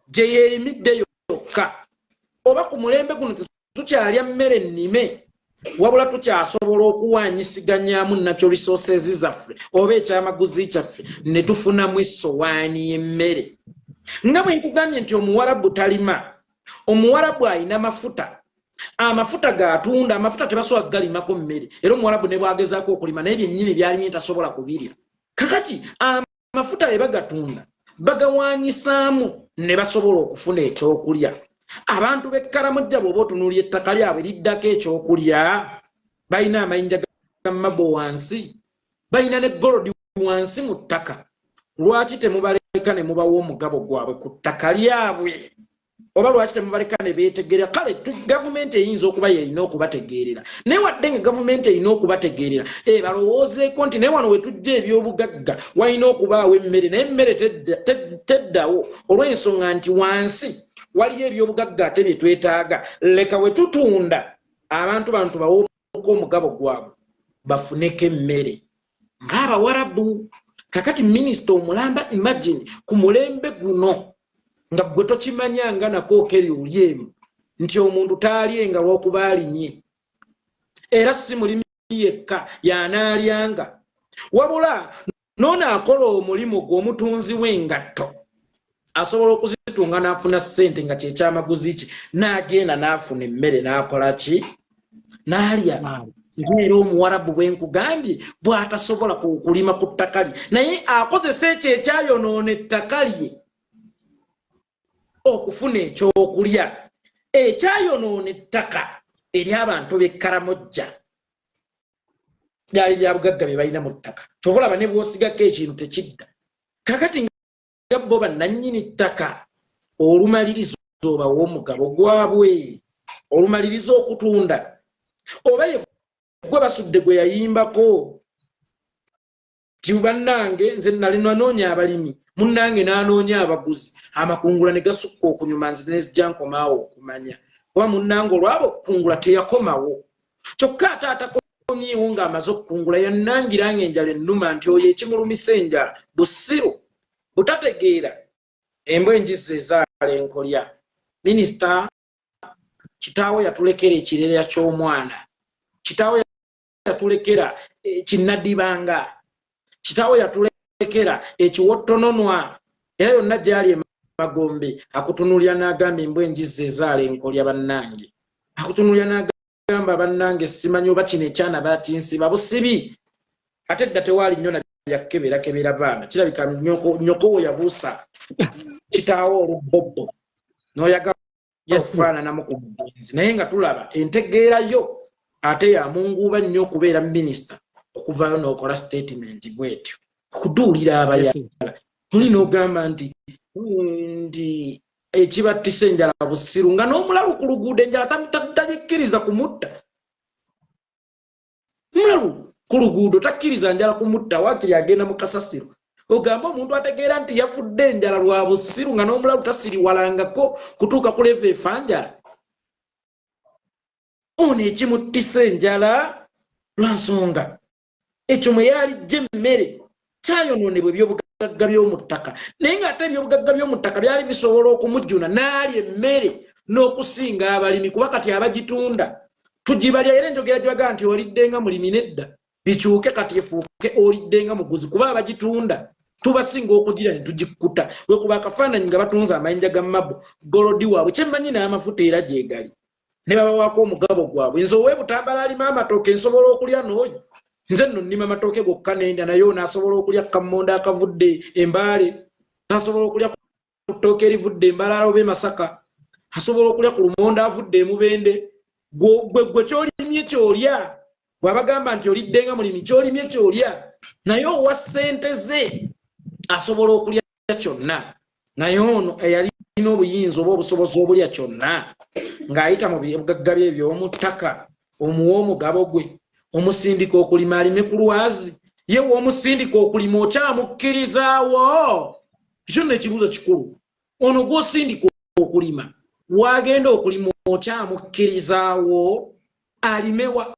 gye yeerimidde yokka, oba ku mulembe guno tukyalya mmere nnime, wabula tukyasobola okuwanyisiganyaamu natural resources zaffe oba ekyamaguzi kyaffe ne tufunamu essowaani y'emmere. Nga bwe nkugambye nti Omuwarabu talima, Omuwarabu ayina mafuta, amafuta g'atunda. Amafuta tebasobola kugalimako mmere, era Omuwarabu ne bwagezaako okulima naye byennyini byalimye tasobola kubirya. Kakati amafuta bwe bagatunda bagawanyisaamu ne basobola okufuna ekyokulya. Abantu b'e Karamojja bw'oba otunuulira ettaka lyabwe liddako ekyokulya, balina amayinja ga marble wansi, balina ne gold wansi mu ttaka. Lwaki temubaleka ne mubawa omugabo gwabwe ku ttaka lyabwe? Oba lwaki temubaleka ne beetegerera? Kale gavumenti eyinza okuba yerina okubategeerera, naye wadde nga gavumenti erina okubategeerera, balowoozeeko nti naye wano wetujja ebyobugagga walina okubaawo emmere, naye emmere teddawo olw'ensonga nti wansi waliyo ebyobugagga ate bye twetaaga. Leka we tutunda abantu bano tubawe omugabo gwabwe bafuneko emmere ng'Abawarabu. Kakati minisita omulamba, imagine ku mulembe guno nga gwe tokimanyanga nako Okello Oryem nti omuntu taalyenga lw'okuba alimye, era si mulimi yekka yanaalyanga, wabula noono akola omulimu gwe, omutunzi w'engatto asobola okuzitunga n'afuna ssente nga kyekyamaguzi kye, n'agenda n'afuna emmere n'akola ki? N'alya. Ngaera Omuwarabu bwe nkugambye bw'atasobola kulima ku ttaka lye, naye akozesa ekyo ekyayonoona ettaka lye okufuna ekyokulya. Ekyayonoona ettaka ery'abantu b'e Karamojja byali bya bugagga bye balina mu ttaka. Kyova olaba ne bw'osigako ekintu tekidda. Kakati nga bo bannannyini ttaka, olumaliriza obawa omugabo gwabwe, olumaliriza okutunda, oba ye gwe basudde gwe yayimbako ti bannange nze nali nanoonya abalimi, munnange n'anoonya abaguzi, amakungula ne gasukka okunyuma, nze nezijja nkomaawo okumanya kuba munnange olwaba okukungula teyakomawo. Kyokka ate atakomyewo ng'amaze okukungula yannangira nga enjala ennuma nti oyo ekimulumisa enjala busiru butategeera. Embwa enjizi ezaala enkolya. Minisita, kitaawe yatulekera ekirerera ky'omwana, kitaawe yatulekera kinnadibanga, kitaawe yatulekera ekiwottononwa, era yonna gyali emagombe akutunulira n'agamba, embwa enjizza ezaala enkolya. Bannange, akutunulira n'agamba, bannange, simanyi oba kino ekyana bakinsiba busibi. Ate dda tewaali nnyo nabyakeberakebera baana. Kirabika nyoko we yabuusa kitaawo olubobbo n'oyagala okufaananamu ku mugenzi, naye nga tulaba entegeerayo ate yamunguuba nnyo okubeera minisita, okuvaayo n'okola statement bwetyo okuduulira abayala muli n'ogamba nti ekibattisa enjala busiru, nga n'omulalu ku luguudo enjala tagikkiriza kumutta. Mulalu ku luguudo takkiriza njala kumutta, waakiri agenda mu kasasiro. Ogambe omuntu ategeera nti yafudde enjala lwa busiru, nga n'omulalu tasiriwalangako kutuuka ku level efa njala. Ono ekimuttisa enjala lwa nsonga ekyo mwe yalijja emmere kyayonoonebwa ebyobugagga by'omu ttaka, naye ng'ate ebyobugagga by'omu ttaka byali bisobola okumujjuna n'alya emmere n'okusinga abalimi, kuba kati abagitunda tugibalya. Era enjogera gyebagaa nti olidde nga mulimi, nedda, bikyuke kati efuuke olidde nga muguzi, kuba abagitunda tubasinga okugira ne tugikkuta. Wekuba akafaananyi nga batunze amayinja ga marble, gold waabwe, kyemmanyi n'amafuta era gyegali, ne babawaako omugabo gwabwe. Nze ow'ebutambala alima amatooke nsobola okulya n'oyo. Nze nno nnima matooke gokka nendya, naye ono asobola okulya kammonda akavudde Embaale, asobola okulya ku ttooke erivudde Embalala oba Emasaka, asobola okulya ku lumonda avudde Emubende. Gwe gwe kyolimye kyolya. Bw'abagamba nti olidde nga mulimi, kyolimye kyolya, naye owa ssente ze asobola okulya kyonna. Naye ono eyalina obuyinza oba obusobozi obulya kyonna ng'ayita mu byobugagga bye eby'omu ttaka, omuwa omugabo gwe, omusindika okulima alime ku lwazi. Ye w'omusindika okulima okyamukkirizaawo? Ekyo nno ekibuuzo kikulu. Ono gw'osindika okulima, wagenda okulima okyamukkirizaawo alimewa?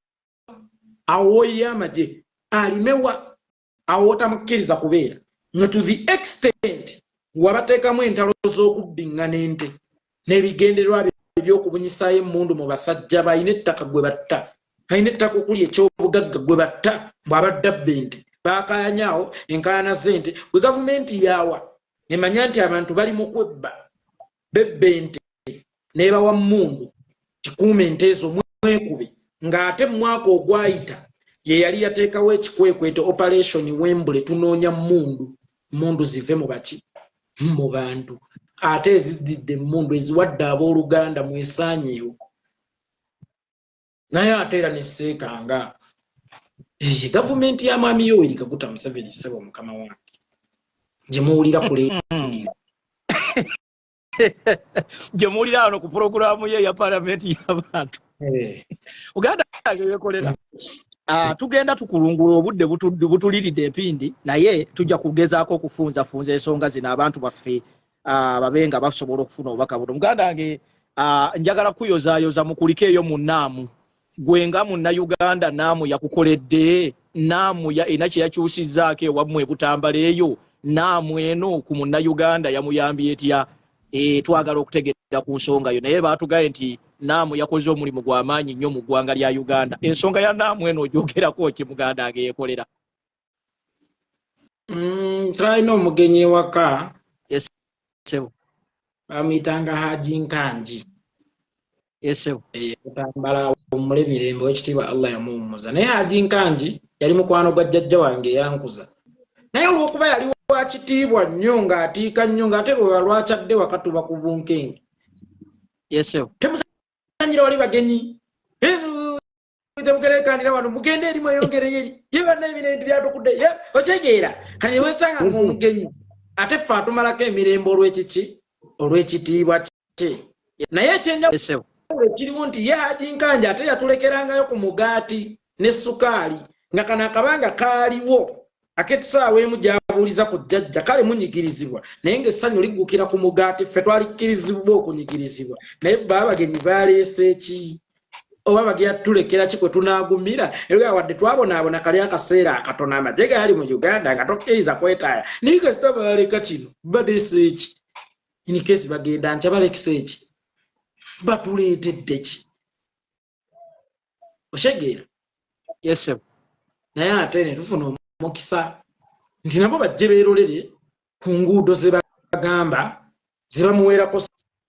Awo ye amagye alimewa? Awo otamukkiriza kubeera nga to the extent wabateekamu entalo z'okubbiŋŋana ente n'ebigendererwa ebyokubunyisaayo emmundu mu basajja balina ettaka gwe batta, alina ettaka okuli ekyobugagga gwe batta, bw'abadde abba ente. Baakayanyaawo enkaayana z'ente bwe gavumenti yaawa emanya nti abantu bali mu kwebba, bebba ente, n'ebawa mmundu kikuuma ente ezo mwekube, ng'ate mu mwaka ogwayita ye yali yateekawo ekikwekweto Operation Wembule, tunoonya mmundu, mmundu zive mu baki, mu bantu. Ate ezizidde emmundu eziwadde abooluganda mwesaanyeewo. Naye ate era neseekanga eye gavumenti ya Mwami Yoweri Kaguta Museveni, ssebo mukama wange, gye muwulira ku leediyo. Gye muwulira wano ku pulogulaamu ye ya Palamenti y'Abantu. Uganda yekolera. Tugenda tukulungula, obudde butuliridde empindi, naye tujja kugezaako okufunzafunza ensonga zino abantu baffe babe nga basobola okufuna obubaka buno. Muganda wange, njagala kuyozaayoza mukulike eyo mu Naamu. Gwe nga Munnayuganda, Naamu yakukoledde? Naamu erina kye yakyusizzaako ewammwe Ebutambala eyo? Naamu eno ku Munnayuganda yamuyambye etya? Twagala okutegeera ku nsonga yo, naye baatugaye nti Naamu yakoze omulimu gw'amaanyi nnyo mu ggwanga lya Uganda. Ensonga ya Naamu eno ogyogerako ki, muganda wange yeekolera? Twalina omugenyi ewaka. Ssebo. Bamuyitanga Haji Nkangi. Ssebo. Butambala omule mirembe, owekitiibwa Allah yamuwummuza. Naye Haji Nkangi yali mukwano gwa jjajja wange eyankuza, naye olw'okuba yali wa kitiibwa nnyo, ng'atiika nnyo, ng'ate lwe lwakyadde waka tuba ku bunkenke. Ssebo. Temuzanyira wali bagenyi, temugerekanira wano, mugende eri mweyongereyo eri. Ye banna, ebino ebintu byatukudde ye okyegeera. Kati wesanga ngaomugenyi ate ffe atumalako emirembe olw'ekiki, olw'ekitiibwa kye. Naye ekyenjawulo ekiriwo nti ye Haji Nkanja ate yatulekerangayo ku mugaati ne sukaali, nga kano akabanga kaaliwo ak'etusaawa emu gy'abuuliza ku jjajja. Kale munyigirizibwa, naye ng'essanyu liggukira ku mugaati. Ffe twalikkirizibwa okunyigirizibwa, naye ba abagenyi baleese ki oba bagenda tulekera ki kwe tunaagumira? Era wadde twabonaabona kali akaseera akatono amagye gaali mu Uganda nga tokkiriza kwetaaya, naye kasita baaleka kino, baleese eki? In case bagenda nkya, balekisa eki? Batuleetedde ki? Otegeera? Yes sir. Naye ate ne tufuna omukisa nti nabo bajje beerolere ku nguudo ze bagamba ze bamuweerako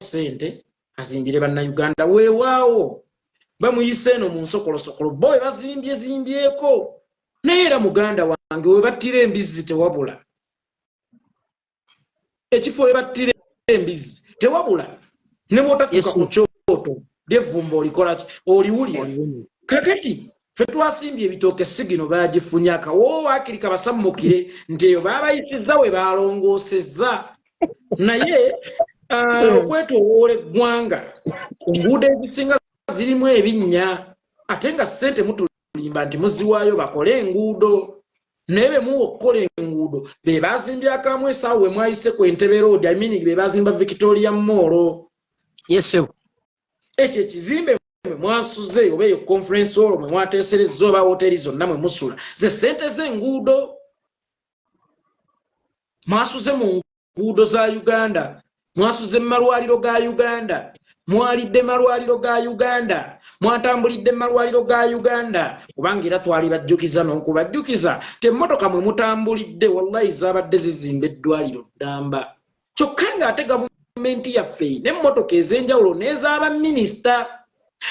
ssente azimbire Bannayuganda. Weewaawo bamuyise eno mu nsokolosokolo, bo we bazimbye zimbyeko, naye era muganda wange we battira embizzi tewabula. Ekifo we battira embizzi tewabula, ne bw'otatuuka ku kyoto ly'evvumba olikola ki? Oliwulira. Kakati ffe twasimbye ebitooke, sigino baagifunye akawoowo, waakiri kabasammukire nti eyo baabayisizza we baalongoosezza. Naye okwetooloola eggwanga enguudo ezisinga zirimu ebinnya, ate nga ssente mutulimba nti muziwaayo bakole enguudo, naye be muwa okukola enguudo be bazimbye akamu esaawa we mwayise ku Entebbe Road, I mean be bazimba Victoria Mall. Yes sir. Ekyo ekizimbe mwe mwasuze oba eyo conference hall mwe mwateeserezza oba hoteri zonna mwe musula, ze ssente z'enguudo. Mwasuze mu nguudo za Uganda, mwasuze mu malwaliro ga Uganda, mwalidde malwaliro ga Uganda, mwatambulidde mu malwaliro ga Uganda, kubanga era twali bajjukiza n'okubajjukiza temmotoka mwe mutambulidde wallahi zaabadde zizimba eddwaliro ddamba, kyokka ng'ate gavumenti yaffe n'emmotoka ez'enjawulo n'ez'abaminisita.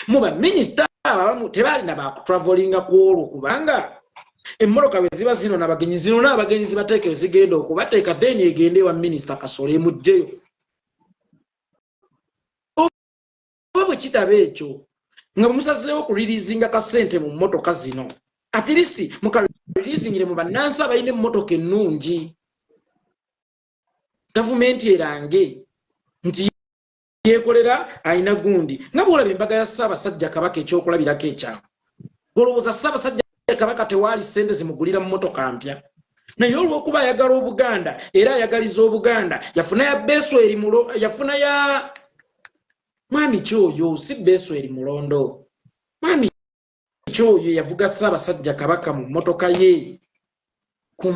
Mu baminisita abo abamu tebaalina bakutravelinga ku olwo, kubanga emmotoka bwe ziba zinona abagenyi, zinona abagenyi zibateeke zigenda okubateeka, then egende ewa minisita Kasolo emugjeyo. Oba bwe kitaba ekyo, nga bwe musazeewo kureleasinga kasente mu mmotoka zino, at least mukareleasingire mu bannansi abalina emmotoka ennungi. Gavumenti erange nti yeekolera alina gundi, nga bwolaba embaga ya Ssaabasajja Kabaka, ekyokulabirako ekyangu. Olowooza Ssaabasajja Kabaka tewaali ssente zimugulira mmotoka mpya? Naye olw'okuba ayagala Obuganda era ayagaliza Obuganda, yafuna ya Besweri mulo, yafuna ya mwami kyoyo, si Besweri Mulondo, mwami kyoyo yavuga Ssaabasajja Kabaka mu mmotoka ye ku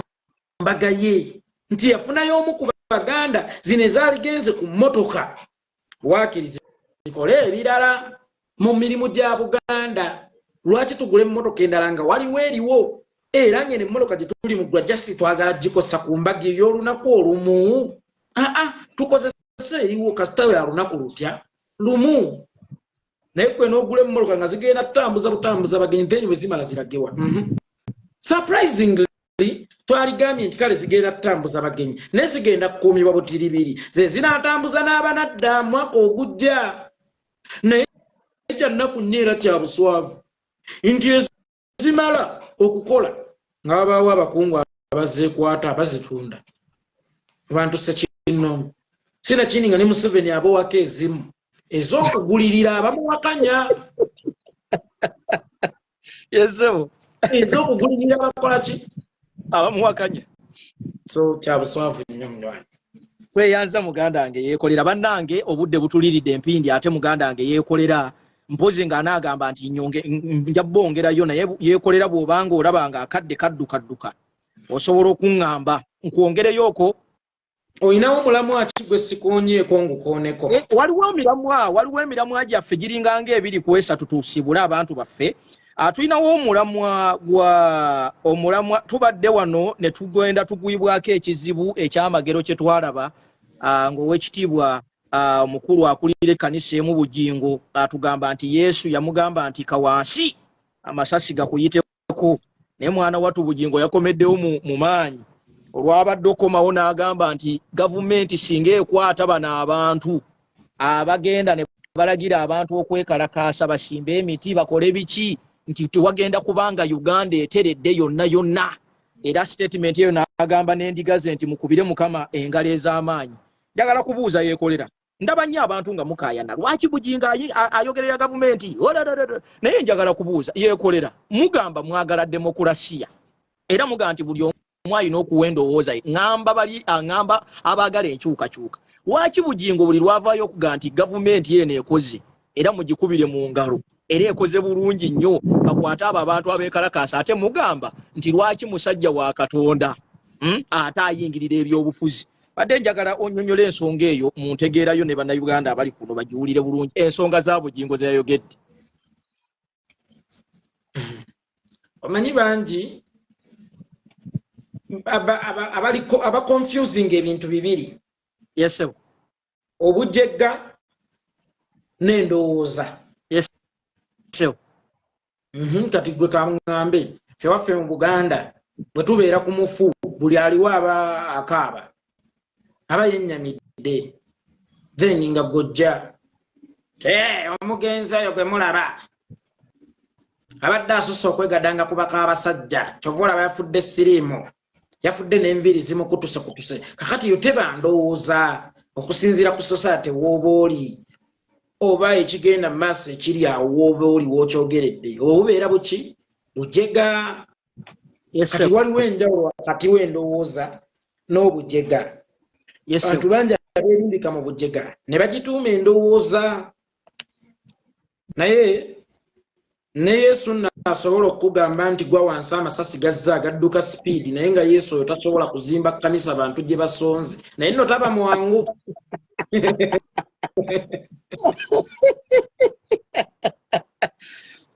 mbaga ye, nti yafunayo omu ku Baganda. Zino ezaaligenze ku mmotoka waakiri zikole ebirala mu mirimu gya Buganda. Lwaki tugula emmotoka endala nga waliwo eriwo, era ngeno emmotoka gye tuli mugula just twagala gikosa ku mbaga ey'olunaku olumu? Aa, tukozesa eriwo kasita ya lunaku lutya lumu. Naye gwe n'ogula emmotoka nga zigenda kutambuza butambuza bagenyi, then bwe zimala ziragewa? Surprisingly, twaligambye nti kale zigenda kutambuza bagenyi, naye zigenda kukuumibwa butiribiri, ze zinaatambuza n'abanadda mwaka ogujja. Naye kyannaku nnyo era kya buswavu nti ezimala okukola nga babaawo abakungu abazeekwata bazitunda abantu sekinnoomu, sinakindi nga ne Museveni abowako ezimu ez'okugulirira abamuwakanya. Yezewo. Ez'okugulirira abakola ki? Abamuwakanya. So kyabuswavu nnyo, munywanyi. Tweyanza muganda wange Yeekolera. Bannange, obudde butuliridde empindi, ate muganda wange Yeekolera mpozi ng'anaagamba nti nyonge nja bongerayo. Naye Yeekolera, bw'obanga olaba nga akadde kaddukadduka, osobola okuŋŋamba nkwongereyo okwo. Olinawo omulamwa ki gwe sikoonyeeko ngukooneko? Waliwo emiramwa gyaffe giringanga 2 ku 3. Tusiibule abantu baffe. Tulinawo omulamwa gwa omulamwa tubadde wano ne tugenda tugwibwako ekizibu ekyamagero kye twalaba ng'owekitiibwa omukulu akulira ekkanisa emu Bugingo atugamba nti Yesu yamugamba nti kawansi amasasi gakuyiteko, naye mwana watu Bugingo yakomeddewo mu maanyi. Olwabadde okomawo n'agamba nti gavumenti singa ekwata bano abantu abagenda ne balagira abantu okwekalakaasa, basimbe emiti, bakole biki, nti tewagenda kubanga Uganda eteredde yonna yonna. Era statement eyo n'agamba n'endiga ze nti mukubire Mukama engalo ez'amaanyi. Njagala kubuuza Yeekolera, ndaba nnyo abantu nga mukaayana lwaki Bugingo ayogerera gavumenti. Naye njagala kubuuza Yeekolera, mugamba mwagala demokulasiya, era mugamba nti buli omu alina okuwa endowooza ye. Ŋŋamba bali aŋŋamba abaagala enkyukakyuka, lwaki Bugingo buli lwavaayo okuga nti gavumenti eno ekoze era mugikubire mu ngalo era ekoze bulungi nnyo, bakwate abo abantu abeekalakaasa, ate mugamba nti lwaki musajja wa Katonda, Ate ayingirira ebyobufuzi? Badde njagala onyonyola ensonga eyo mu ntegeerayo ne Bannayuganda abali kuno bagiwulire bulungi, ensonga za Bugingo ze yayogedde. Omanyi bangi abaliko aba confusing ebintu bibiri. Yes sir. Obujegga n'endowooza. Yes sir. Kati gwe kaŋŋambe, ffe waffe mu Buganda bwe tubeera ku mufu buli aliwo aba akaaba aba yennyamidde, then nga gojja omugenzi oyo gwe mulaba abadde asusse okwegadanga ku bakaabasajja, kyova olaba yafudde siriimu, yafudde n'enviiri zimukutusekutuse. Kakati yo teba ndowooza okusinziira ku society w'oba oli oba ekigenda mu maaso ekiri awo w'oba oli w'okyogeredde, obubeera buki bujega. Kati waliwo enjawulo wakati w'endowooza n'obujega. Abantu bangi abeerimbika mu bujega ne bagituuma endowooza, naye ne Yesu nno asobola okukugamba nti gwa wansi amasasi gazze agadduka sipiidi, naye nga Yesu oyo tasobola kuzimba kkanisa bantu gye basonze, naye nno taba mwangu.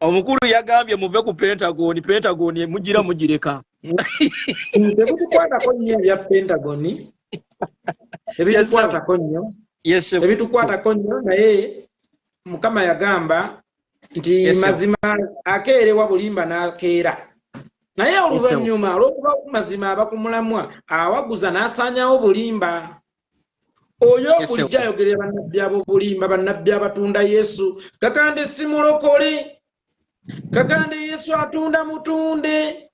Omukulu yagambye muve ku Pentagon, Pentagon mugira mugireka. Tebitukwatako nnyo ebya Pentagon, ebitukwatako nnyo, ebitukwatako nnyo, naye Mukama yagamba nti mazima akeerewa bulimba n'akeera, naye oluvannyuma olw'okuba mazima aba ku mulamwa awaguza n'asaanyawo bulimba. Oyo bulijjo ayogerera bannabbi ab'obulimba, bannabbi abatunda Yesu. Kakande si mulokole, kakande Yesu atunda mutunde.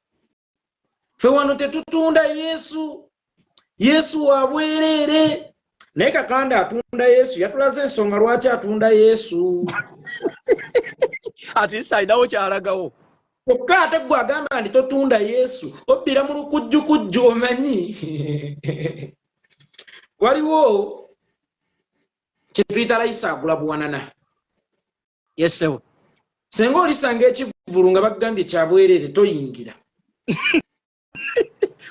Ffe wano tetutunda Yesu, Yesu wa bwereere. Naye kakande atunda Yesu, yatulaze ensonga lwaki atunda Yesu. Ati alinawo kyalagawo. Kyokka ate gwe agamba nti totunda Yesu, obbira mu lukujjukujju. Omanyi waliwo kyetuyita layisa agula buwanana. Yes sir. Senga olisanga ekivvulu nga bagambye kya bwereere, toyingira.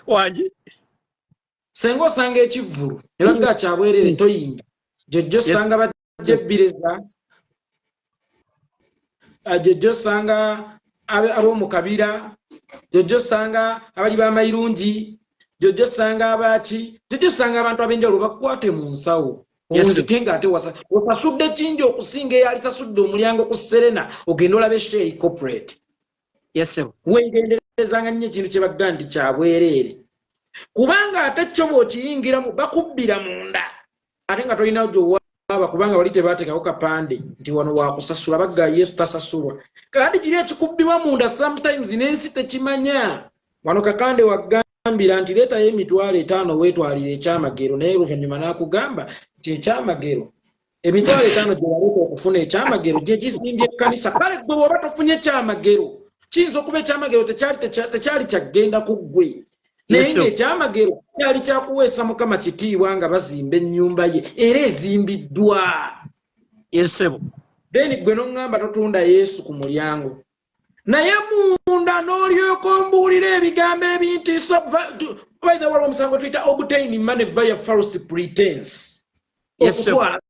Wangi? Senga osanga ekivvulu ne bagamba kya bwereere, toyingira. Jojjo osanga bajja ebbireza, jojjo osanga ab'omu kabira, jojjo osanga abali b'amayirungi, jojjo osanga abaaki, jojjo osanga abantu ab'enjawulo bakukwate mu nsawo onzike nga ate osasudde kingi okusinga eyalisasudde omulyango ku Serena ogenda olaba e show eri corporate. Weegenderezanga nnyo ekintu kye bagga nti kya bwereere, kubanga ate kyo bw'okiyingiramu bakubbira munda ate nga tolina gyowaaba, kubanga wali tebateekako kapande nti wano wakusasula. Bagga Yesu tasasulwa. Kandi kiri ekikubbibwa munda sometimes n'ensi tekimanya. Wano kakande wagambira nti leetayo 50,000 weetwalire ekyamagero, naye oluvannyuma n'akugamba nti ekyamagero, 50,000 gye waleeta okufuna ekyamagero gye gizimbye ekkanisa. Kale gwe bw'oba tofunye ekyamagero, kiyinza okuba ekyamagero tekyali kyaggenda ku ggwe, naye ng'ekyamagero kyali kyakuweesa Mukama kitiibwa nga bazimba ennyumba ye, era ezimbiddwa. Yesebo. Then gwe n'oŋŋamba totunda Yesu ku mulyango, naye munda n'olyoka ombuulira ebigambo ebintiisa. By the way, omusango tuyita obtain money via false pretense, okutwala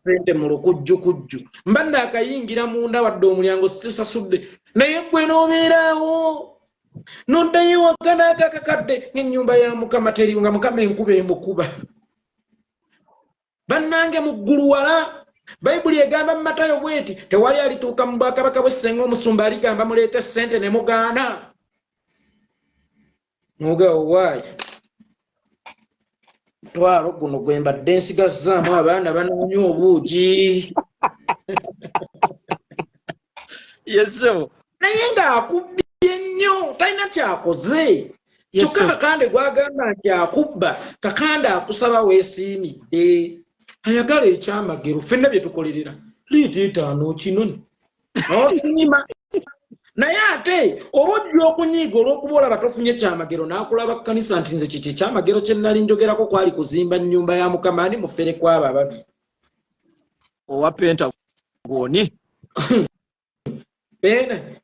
sente mu lukujjukujju. Mba naakayingira munda, wadde omulyango sisasudde, naye gwe n'obeeraawo noddayo ewaka n'akakakadde ng'ennyumba ya Mukama teriyo, nga Mukama enkuba emukuba. Bannange, mu ggulu wala Bayibuli egamba mu Matayo bweti, tewali alituuka mu bwakabaka bw'essenga omusumba aligamba muleete ssente ne mugaana. Muga owaayi mutwalo guno gwe mbadde nsigazzaamu abaana banaanywa obuugi. Yesebo. Naye ng'akubbye nnyo, talina kyakoze. Kyokka kakande gwagamba nti akubba, kakande akusaba weesiimidde, ayagala ekyamagero. Ffenna bye tukolerera liita etaano kinoni osiima, naye ate oba ojja okunyiiga olw'okuba olaba tofunye kyamagero, n'akulaba kkanisa nti nze kiki ekyamagero kye nnali njogerako kwali kuzimba nnyumba ya Mukama. Ani mufere kwabo ababiri? Owa Pentagoni. Ene.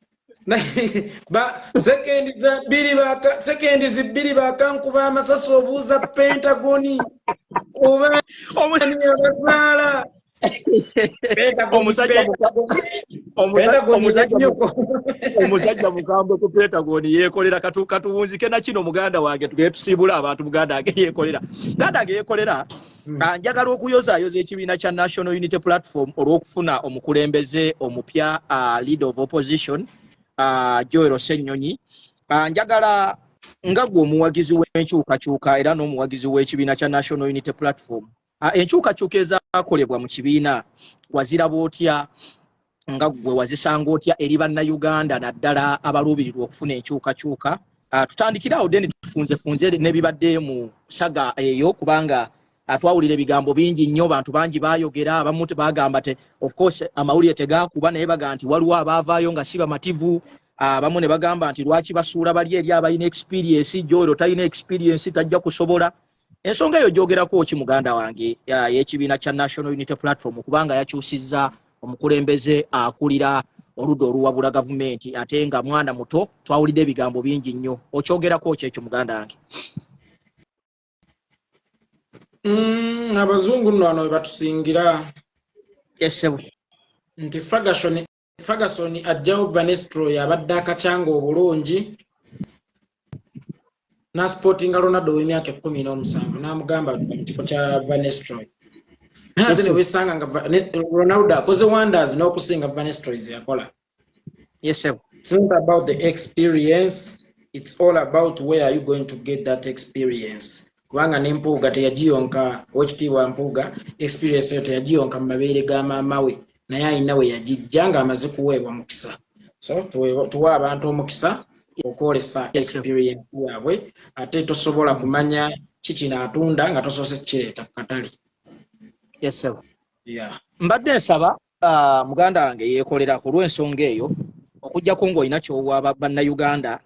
Sekendi zibbiri bakankuba amasasi, obuuza Pentagoni oba abazaala. Omusajja mukambwe ku Pentagon yeekolera. Katuwunzike na kino, muganda wange, tugende tusiibula abantu. Muganda wange yeekolera, muganda wange yeekolera. Njagala okuyozaayoza ekibiina kya National Unity Platform olw'okufuna omukulembeze omupya, leader of opposition, Joel Ssenyonyi. Njagala nga gwe omuwagizi w'enkyukakyuka era n'omuwagizi w'ekibiina kya National Unity Platform, enkyukakyuka ezaakolebwa mu kibiina waziraba otya? Nga gwe wazisanga otya eri Bannayuganda, naddala abaluubirirwa okufuna enkyukakyuka? Tutandikire awo, then tufunzefunze n'ebibadde mu saga eyo, kubanga twawulira ebigambo bingi nnyo, bantu bangi bayogera. Abamu bagamba te of course amawulire tegakuba, naye bagamba nti waliwo abaavaayo nga si bamativu. Abamu ne bagamba nti lwaki basuula bali eri abalina experience, Joel talina experience, tajja kusobola. Ensonga eyo gyogerako ki, muganda wange, y'ekibiina kya National Unity Platform, kubanga yakyusizza omukulembeze akulira oludda oluwabula gavumenti ate nga mwana muto? Twawulidde ebigambo bingi nnyo. Okyogerako ki ekyo, muganda wange? Abazungu nno wano we batusingira. Esebo. Nti Ferguson ajjawo Van Nistelrooy abadde akacyanga obulungi, n'asupportinga Ronaldo ow'emyaka 17 n'amugamba mu kifo kya Van Nistelrooy, ate ne wesanga nga Ronaldo akoze wonders n'okusinga Van Nistelrooy ze yakola. Yesebo. It's not about the experience, it's all about where are you going to get that experience, kubanga ne Mpuuga teyagiyonka. Owekitiibwa Mpuuga experience eyo teyagiyonka mu mabeere ga maama we, naye alina we yagijja ng'amaze kuweebwa mukisa. So tuwe abantu omukisa okwolesa experience yaabwe, ate tosobola kumanya kikino atunda nga tosoose kukireeta ku katale. Yesebo. Yeah. Mbadde nsaba, muganda wange yeekolera, ku lw'ensonga eyo, okugjako ng'olina ky'owa Bannayuganda,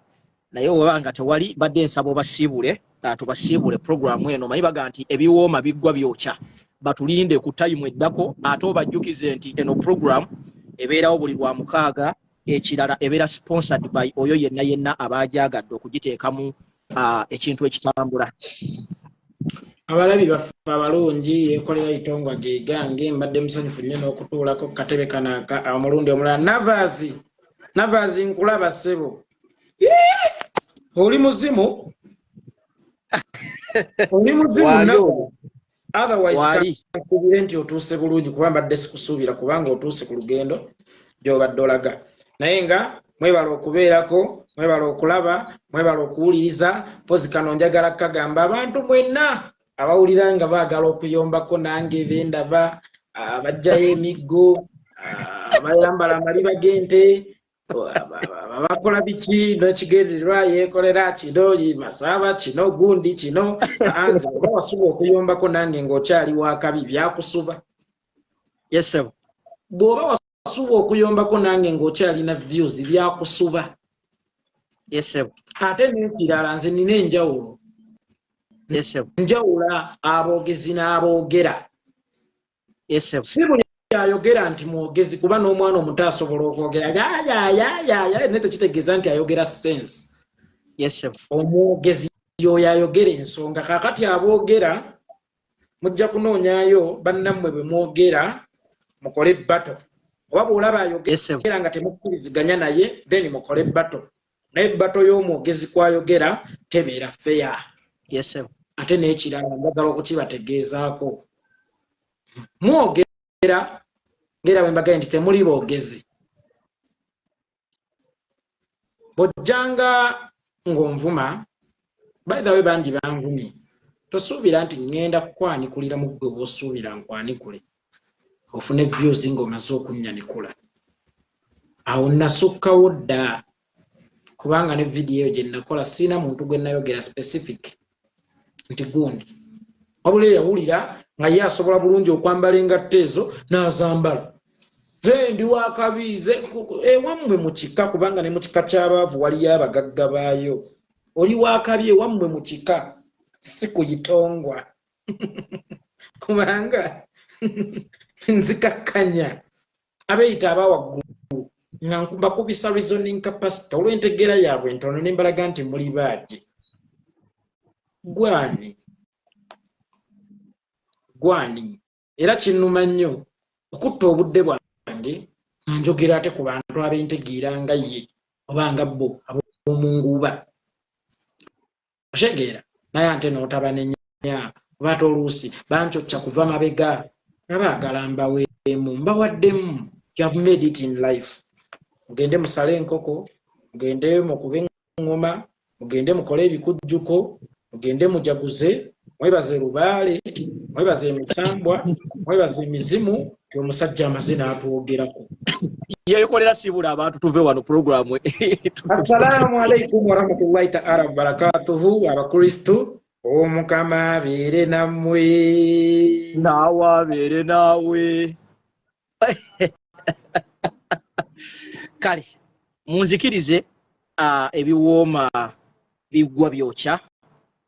naye oba nga tewali, badde nsaba obasiibule, tubasiibule programu eno. Manyi baga nti ebiwooma biggwa byokya, batulinde ku tayimu eddako, ate obajjukize nti eno program ebeerawo buli lwa mukaaga. Ekirala, ebeera sponsored by oyo yenna yenna abaajagadde okugiteekamu ekintu ekitambula. Abalabi baffe abalungi, Yekolera Itongwa gegange. Mbadde musanyufu nnyo n'okutuulako ku katebe kano omulundi omulala. Navazi, Navazi, nkulaba ssebo. Oli muzimu, oli muzimu. Otherwise kankubire nti otuuse bulungi, kuba mbadde sikusuubira kubanga otuuse ku lugendo gy'obadde olaga. Naye nga mwebala okubeerako, mwebala okulaba, mwebala okuwuliriza. Mpozi kano njagala kagamba abantu mwenna abawulira nga baagala okuyombako nange, bendaba abajjayo emiggo, abayambala amaliba g'ente, abakola biki n'ekigendererwa, yeekolera kino, masaaba kino, gundi kino, nze oba wasuba okuyombako nange ng'okyali wakabi, byakusuba. Yesebo. Bw'oba wasuba okuyombako nange ng'okyalina views, byakusuba. Yesebo. Ate n'ekirala, nze nina enjawulo. Yesebo. Njawula aboogezi n'aboogera. Yesebo. Si buli ayogera nti mwogezi, kuba n'omwana omuto asobola okwogera yayayayaya, naye tekitegeeza nti ayogera sense. Yesebo. Omwogezi yoyo ayogera ensonga. Kaakati aboogera mujja kunoonyayo bannammwe bwe mwogera mukole battle, oba bw'olaba ayogera nga temukkiriziganya naye, then mukole battle, naye battle y'omwogezi kwayogera tebeera feya. Yesebo. Ate n'ekirala njagala okukibategeezaako, mwogera ngaera bwe mbagaye nti temuli boogezi. Bw'ojjanga ng'onvuma, by the way, bangi banvumye, tosuubira nti ŋŋenda kukwanikulira mu ggwe bw'osuubira nkwanikule ofune views ng'omaze okunnyanikula. Awo nasukkawo dda, kubanga ne vidiyo eyo gye nakola siina muntu gwe nayogera specific nti gundi, wabula eyawulira nga ye asobola bulungi okwambala engatto ezo n'azambala. Ze ndi wakabi ze ewammwe mu kika, kubanga ne mu kika ky'abaavu waliyo abagagga baayo. Oli wakabi ewammwe mu kika, si kuyitongwa, kubanga nzikakkanya abeeyita abawaggulu. Nga mbakubisa reasoning capacity olw'entegeera yaabwe entono, ne mbalaga nti muli baagi. Gwani gwani? Era kinnuma nnyo okutta obudde bwange nga njogera ate ku bantu ab'entegeera nga ye oba nga bo ab'omunguuba. Otegeera? Naye ate n'otabanenya, oba ate oluusi bancocca kuva mabega nga baagala mbaweemu. Mbawaddemu. You have made it in life. Mugende musale enkoko, mugende mukube eŋŋoma, mugende mukole ebikujjuko, mugende mujaguze, mwebaze lubaale, mwebaze emisambwa, mwebaze emizimu ti omusajja amaze n'atwogerako. Yeekolera. Siibula abantu, tuve wano puroguramu. Assalaamu alaikum warahmatullahi taala wabarakatuhu. Abakristu, Omukama abeere nammwe. Naawe abeere naawe. Kale munzikirize, ebiwooma biggwa byokya.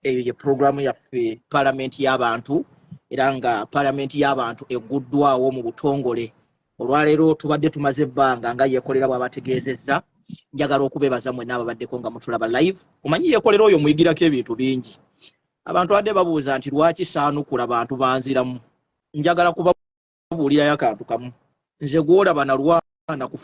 Eyo ye puroguramu yaffe, Palamenti y'Abantu, era nga Palamenti y'Abantu egguddwawo mu butongole olwaleero. Tubadde tumaze ebbanga nga Yekolera bw'abategeezezza. Njagala okubebaza mwenna ababaddeko nga mutulaba live. Omanyi Yekolera oyo muyigirako ebintu bingi. Abantu badde babuuza nti lwaki saanukula bantu banziramu. Njagala kubabuulirayo akantu kamu. Nze gwolaba nalwana ku